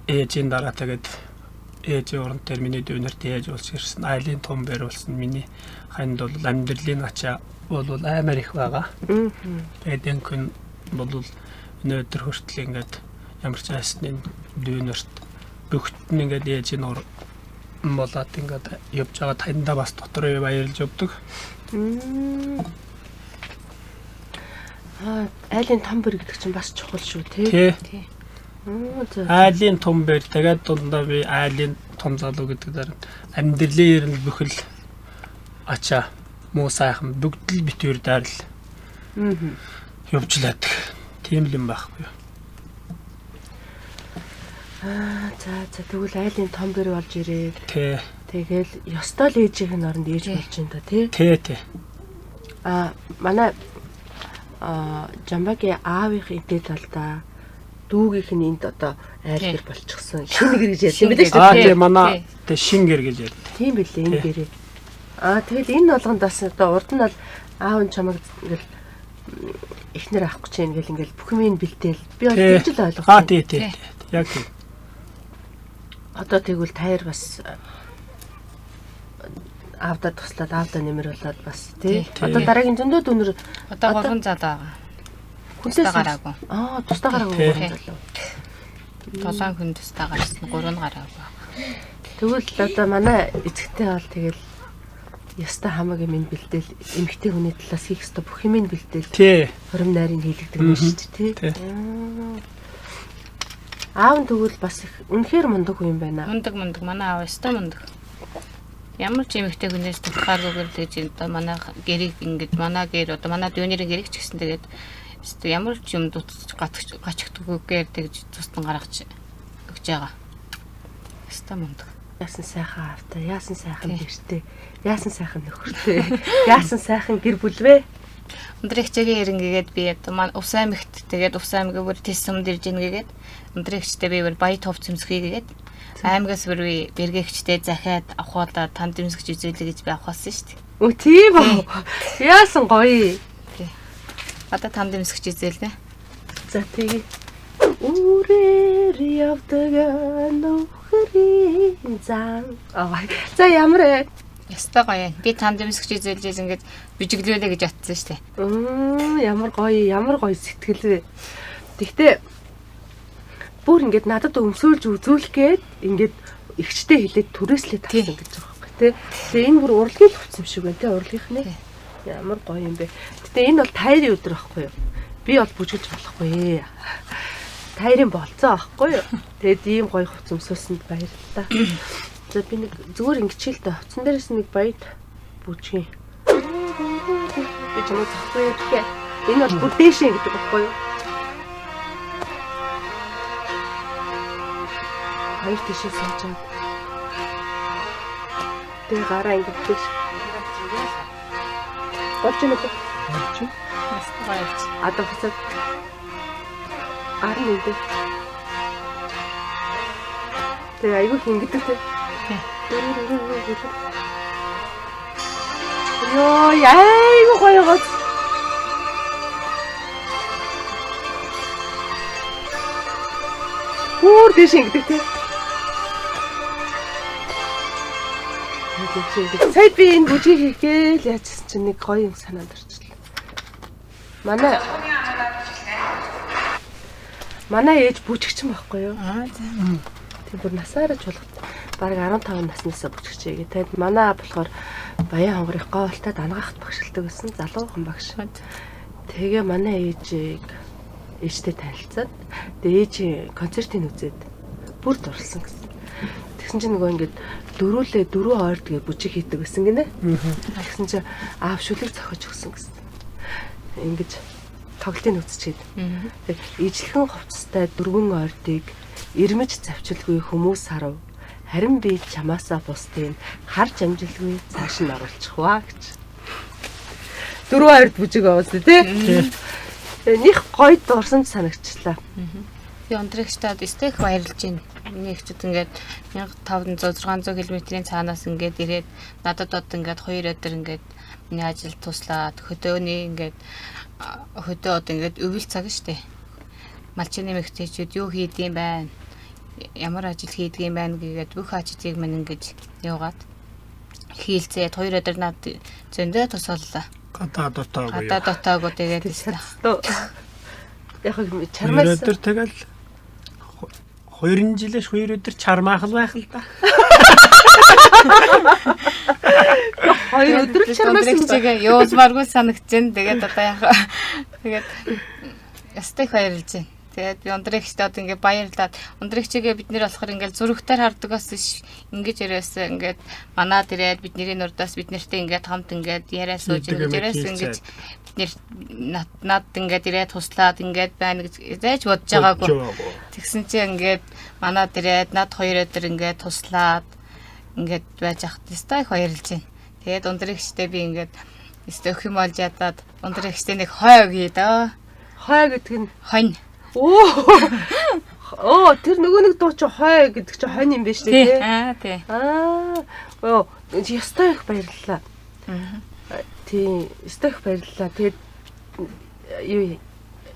ээжийн дараа тэгээд ээжийн уран дээр миний дүүнэрт ээж болж ирсэн. Айлын том бэр болсон. Миний ханд бол амьдралын ачаа бол аймаар их байгаа. Тэгээд энэ хүн бол өнөөдөр хүртэл ингээд ямар ч айсны дүүнэрт бүгд нь ингээд ээжийн ур болоод ингээд явж байгаа таньдаа бас дотор баярлж явдаг. Айлын том бэр гэдэг чинь бас чухал шүү тий. Тий. Айлын том бэр тэгээд дундаа би айлын том залуу гэдэг дээр амьдралын ер нь бүхэл ачаа муу сайхан бүгд л битүүр даарл явж л байдаг. Тийм л юм байхгүй юу. За тэгвэл айлын том бэр болж ирээд. Тий. Тэгэл ёстой л ээжийнх нь оронд ээж болж байна да тий. Тий, тий. Манай Жамбагийн аавынх эдээ талдаа дүүгийнх нь энд одоо айл гэр болчихсон. Шинэ гэр гэж ярьсан билээ шүү дээ. Тий, манай тий шин гэр гэж ярьдаг. Тийм билээ энэ гэрээ. Тэгэл энэ болгонд бас одоо урд нь бол аав нь чамайг ингээл эхнэр авах гэж юм ингээл ингээл бүх юм бэлдээл. Би бол тэгж л ойлгосон. Тий, тий. Яг тийм. Одоо тэгвэл таяр бас аавдаа туслаад аавдаа нэмэр болоод бас тий. Одоо дараагийн зөндөө дүүнер одоо 3 залуу байгаа. Хүнтэй гараагүй. Тусдаа гараагүй 3 залуу. 7 хүн тусдаа гарсан, 3 нь гараагүй. Тэгвэл одоо манай эцэгтэй бол тэгэл ёстой хамаг юм бэлдээл, эмэгтэй хүний талаас хийх ёстой бүх юм бэлдээл. Тий. Хурим найрыг хийлэгдэг юм шүү дээ, тий. Аав нь тэгвэл бас их үнэхээр мундаг хүн юм байна. Мундаг мундаг. Манай аав ёстой мундаг. Ямар ч эмэгтэй хүнээс тулхааргүйгээр л гэж одоо манай гэрийг ингээд манай гэр одоо манай дүүнерийн гэрийг ч гэсэн тэгээд ямар ч юм дутаж гачигдгүйгээр тэгж тустан гаргаж өгч байгаа. Ёстой мундаг. Яасан сайхан аавтай, яасан сайхан гэртэй, яасан сайхан нөхөртэй, яасан сайхан гэр бүл вэ? Өндөр ихчээгийн ирнэ гээд би одоо маань Увс аймагт тэгээд Увс аймгийн бүр тэс сумд ирж ийн гээд өндөр ихчтэй би бүр баят хувц өмсгий гээд аймагаас бүр би бэргээгчтэй захиад авахуулаад танд өмсгөж үзүүлээ гэж би авахсан шүү дээ. Өө тийм үү? Яасан гоё. Тий. Одоо танд өмсгөж үзээлнэ. За тэгье. Үрээр явдаг нөхрийн зан. За ямар вэ? Ястай гоё. Би танд өмсгөж үзээлжээс ингээд бүжиглүүлээ гэж бодсон шүү дээ. Ямар гоё, ямар гоё сэтгэл вэ. Тэгтээ бүр ингээд надад өмсөөлж үзүүлэх гээд ингээд эгчтэй хэлээд түрээслээ тавьсан гэж байгаа байхгүй тий. Тэгээ энэ бүр урлагийн хувцас юм шиг байна тий, урлагийнхны. Ямар гоё юм бэ. Гэтэ энэ бол тайрын өдөр байхгүй юу? Би бол бүжгэлж болохгүй. Тайрын болцоо аахгүй юу? Тэгээд ийм гоё хувц өмсөөсөнд баярлалаа. За би нэг зүгээр ингэчихэл дээ. Хувцсан дээрээс нэг баяд бүжгийн. Би ч юм уу захгүй гэхээ. Энэ бол бүр дээшээ гэдэг байхгүй юу? Хоёр тийшээ суужаад. Тэгээ гараа ингэж дээш. Болж байна уу? Болж байна. Гоё явж. Одоо буцаад гар нь ингэ. Тэгээ айгүй хингдэг те. Йоо, айгүй гоё гоц. Бүр дэш ингэдэг те. Сая би энэ бүжгийг хийгээл яажсэн чинь нэг гоё юм санаанд орчлоо. Манай ээж бүжигчин байхгүй юу? Аа за. Тийм бүр насаараа чулгат. Бараг 15 наснаасаа бүжигчээ гэ. Тэгэд манай аа болохоор Баян хонгорын гоолтой дангаахт багшилдаг байсан. Залуухан багш. Тэгээ манай ээжийг ээжтэй танилцаад тэгээ ээжийн концертыг үзээд бүр дурлсан гэсэн. Тэгсэн чинь нөгөө ингээд дөрүүлээ дөрөв ойрд гэ бүжиг хийдэг байсан гинэ. Тэгсэн чинь аав шүлэг зохиож өгсөн гэсэн. Ингэж тоглолтыг үзчихэд. Тэг ижлэхэн хувцастай дөрвөн ойрдыг ирмэж завчилгүй хүмүүс харав. Харин би чамаасаа бусдыг харж амжилгүй цааш нь оруулчих ваа гэж. Дөрвөн ойрд бүжиг явуулсан тий. Них гоё дурсан санагчлаа. Би ундрагчдад өстэй их баярлж байна. Миний эхчүүд ингээд 1500 600 км-ийн цаанаас ингээд ирээд надад одоо ингээд 2 өдөр ингээд миний ажил туслаад хөдөөний ингээд хөдөө одоо ингээд өвөл цаг штэ. Малчин эмэгтэйчүүд юу хийдэм байна? Ямар ажил хийдэг юм байна гэгээд бүх ажлыг минь ингэж яваад хийлцээд 2 өдөр над зөндөө тусаллаа. Гадаа дотоогүй. Гадаа дотоогүй тэгээд өстэй. Яг чармаас өдөр тэгэл 2 жилээс 2 өдөр чармаах л байх л да. 2 өдөр л чармаас юузмааргүй санагдчихээн. Тэгээд одоо яг тэгээд ястай их баярлж байна. Тэгээд би ундрагчтай одоо ингээ баярлаад ундрагчигээ бид нэр болохоор ингээ зурагтаар хардаг бас ингэж яриас ингээд манад ирээд бидний нурдаас бид нартэй ингээд хамт ингээд яриа сууж ингээд яриас ингэж бид нэр над ингээд ирээд туслаад ингээд байна гэж зайж бодож байгаагүй. Тэгсэн чинь ингээд манад ирээд над 2 өдөр ингээд туслаад ингээд байж хат өстой их баярлж байна. Тэгээд ундрагчтай би ингээд өстой өх юм олж ядаад ундрагчтай нэг хой өгье дөө. Хой гэдэг нь хонь. Оо, тэр нөгөө нэг дуу чи хой гэдэг чи хонь юм биш үү те? Аа, тий. Аа. Оо, ёстой их баярлалаа. Тий, ёстой их баярлалаа. Тэгээд юу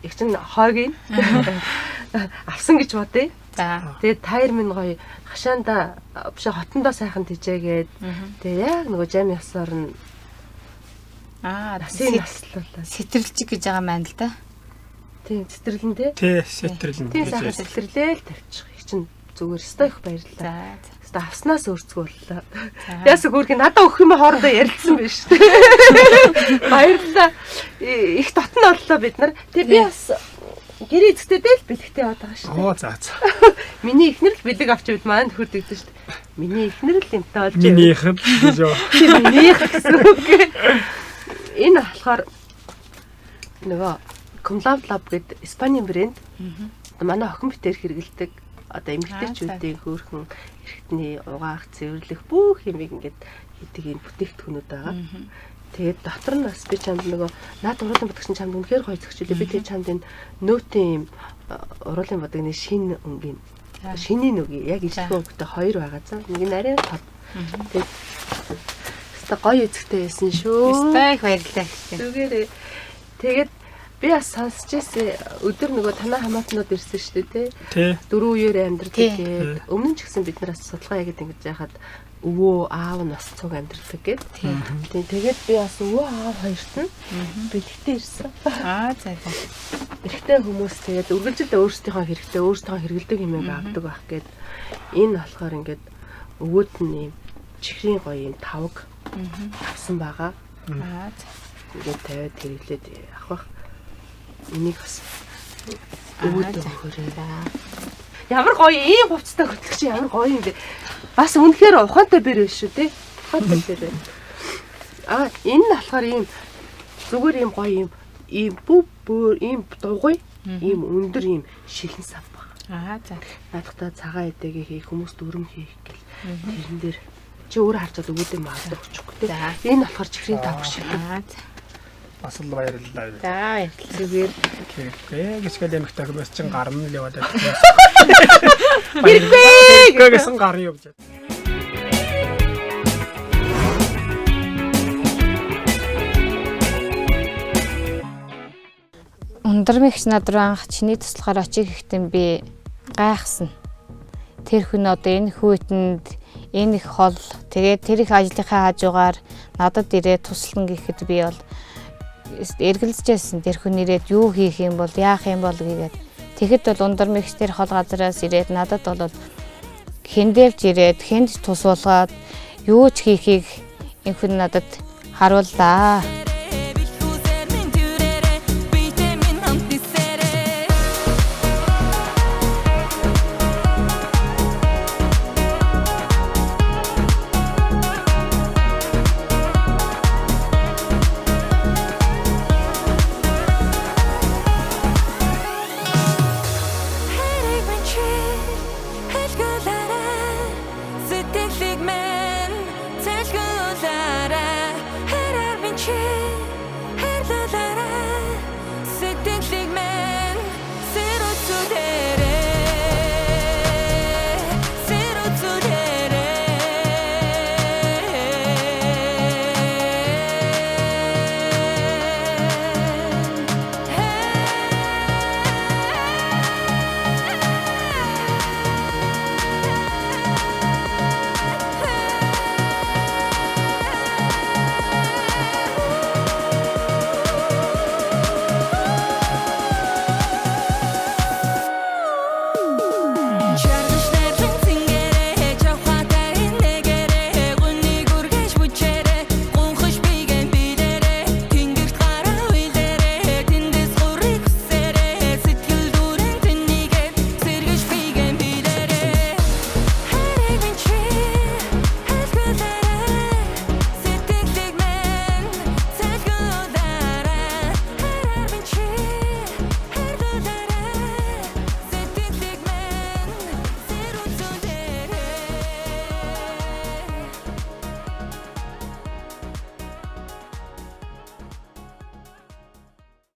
их чин хойг авсан гэж бодъё. За. Тэгээд тайр минь гоё хашаанда биш хотондоо сайхан тижээгээд тэгээд яг нөгөө жам ясаар нь аа, насын наслуулаа. Сэтэрлжиг гэж байгаа маань л да. Тийм, сэтэрлэн тий. Тий, сэтэрлэн. Тийм, сайхан сэтэрлээл тавьчих. Их чинь зүгээр өстой их баярлалаа. За. Өстой авснаас өөрцгөө боллоо. Яасан хөөрхий надаа өгөх юм хоорондоо ярилцсан биш. Баярлалаа. Их дотн боллоо бид нар. Тэгээ би бас гэрээ эзэгтэй л бэлэгтэй яваад байгаа шүү дээ. Оо за за. Миний эхнэр л бэлэг авч явд маань нөхөр дэгдэн шүү дээ. Миний эхнэр л юмтай болж байна. Минийх л гэж юу. Минийх гэсэн үг. Энэ болохоор нөгөө Cumlove Lab гэдэг Испанийн брэнд. Манай охин битэр хэрэгэлдэг. Одоо эмэгтэйчүүдийн хөөрхөн эрхтний угаах, цэвэрлэх бүх юмыг ингээд хийдэг энэ бүтээгдэхүүнүүд байгаа. Тэгээд дотор нь бас би чамд нөгөө наад уруулын бодог чинь чамд үнэхээр гоё зөгчлээ. Би тэгээд чамд энэ нөөтийн юм уруулын бодогны шинэ өнгийн шинийн нүгий яг ижлэхэн өнгөтэй хоёр байгаа заа. Нэг нь арай тод. Тэгээд өстой гоё эзэгтэй байсан шүү. Өстой их баярлалаа. Зүгээрээ. Тэгээд би бас сонсч ирсэн өдөр нөгөө танаа хамаатнууд ирсэн шүү дээ тий. Дөрөв үеэр амьдардаг гээд өмнө нь ч гэсэн бид нар бас судалгаа хийгээд ингэж яхад өвөө аав нь бас цуг амьдардаг гээд. Тийм тэгээд би бас өвөө аав хоёрт нь бэлэгтэй ирсэн. Аа за за. Эрэгтэй хүмүүс тэгээд үргэлжлэл өөрсдийнхөө хэрэгтэй өөрсдийнхөө хэрэгэлдэг юм авдаг байх гээд энэ болохоор ингээд өвөөд нь юм чихрийн гоё юм тавг авсан байгаа. Аа за. Ингээд тавиад хэрэглээд авах бах. Энийг бас Өвөд өгөөрэй. Ямар гоё ийм хувцастай хөтлөх чи ямар гоё юм бэ. Бас үнэхээр ухаантай бэр биш шүү те. Ухаантай бэр. Аа энэ нь болохоор ийм зүгээр ийм гоё ийм ийм бүв бөөр ийм дугуй ийм өндөр ийм шилэн сав баг. Аа за. Наадахтаа цагаан эдэгээ хийх хүмүүст өрөм хийх гэл тэрэн дээр чи өөр харж бол өвөдөө магадгүй очихгүй те. Энэ болохоор чихрийн тавх шиг. Аа за. Бас л баярлалаа. За баярлалаа. Зүгээр хэрэггүй гэсгээл эмэгтэй хүмүүс чинь гарна л яваад байдаг. Хэрэггүй. Хэрэггүй гэсэн гарна явж. Ундрмэгч над руу анх чиний туслахаар очих ихтэн би гайхсан. Тэр хүн одоо энэ хүүтэнд энэ их хол тэгээд тэр их ажлынхаа хажуугаар надад ирээд туслана гэхэд би бол эргэлзэжсэн. Тэр хүн ирээд юу хийх юм бол яах юм бол гэгээд тэгэхэд бол ундрмэгч тэр хол газараас ирээд надад бол хэндэлж ирээд хэнд тус болгоод юу ч хийхийг энэ хүн надад харууллаа.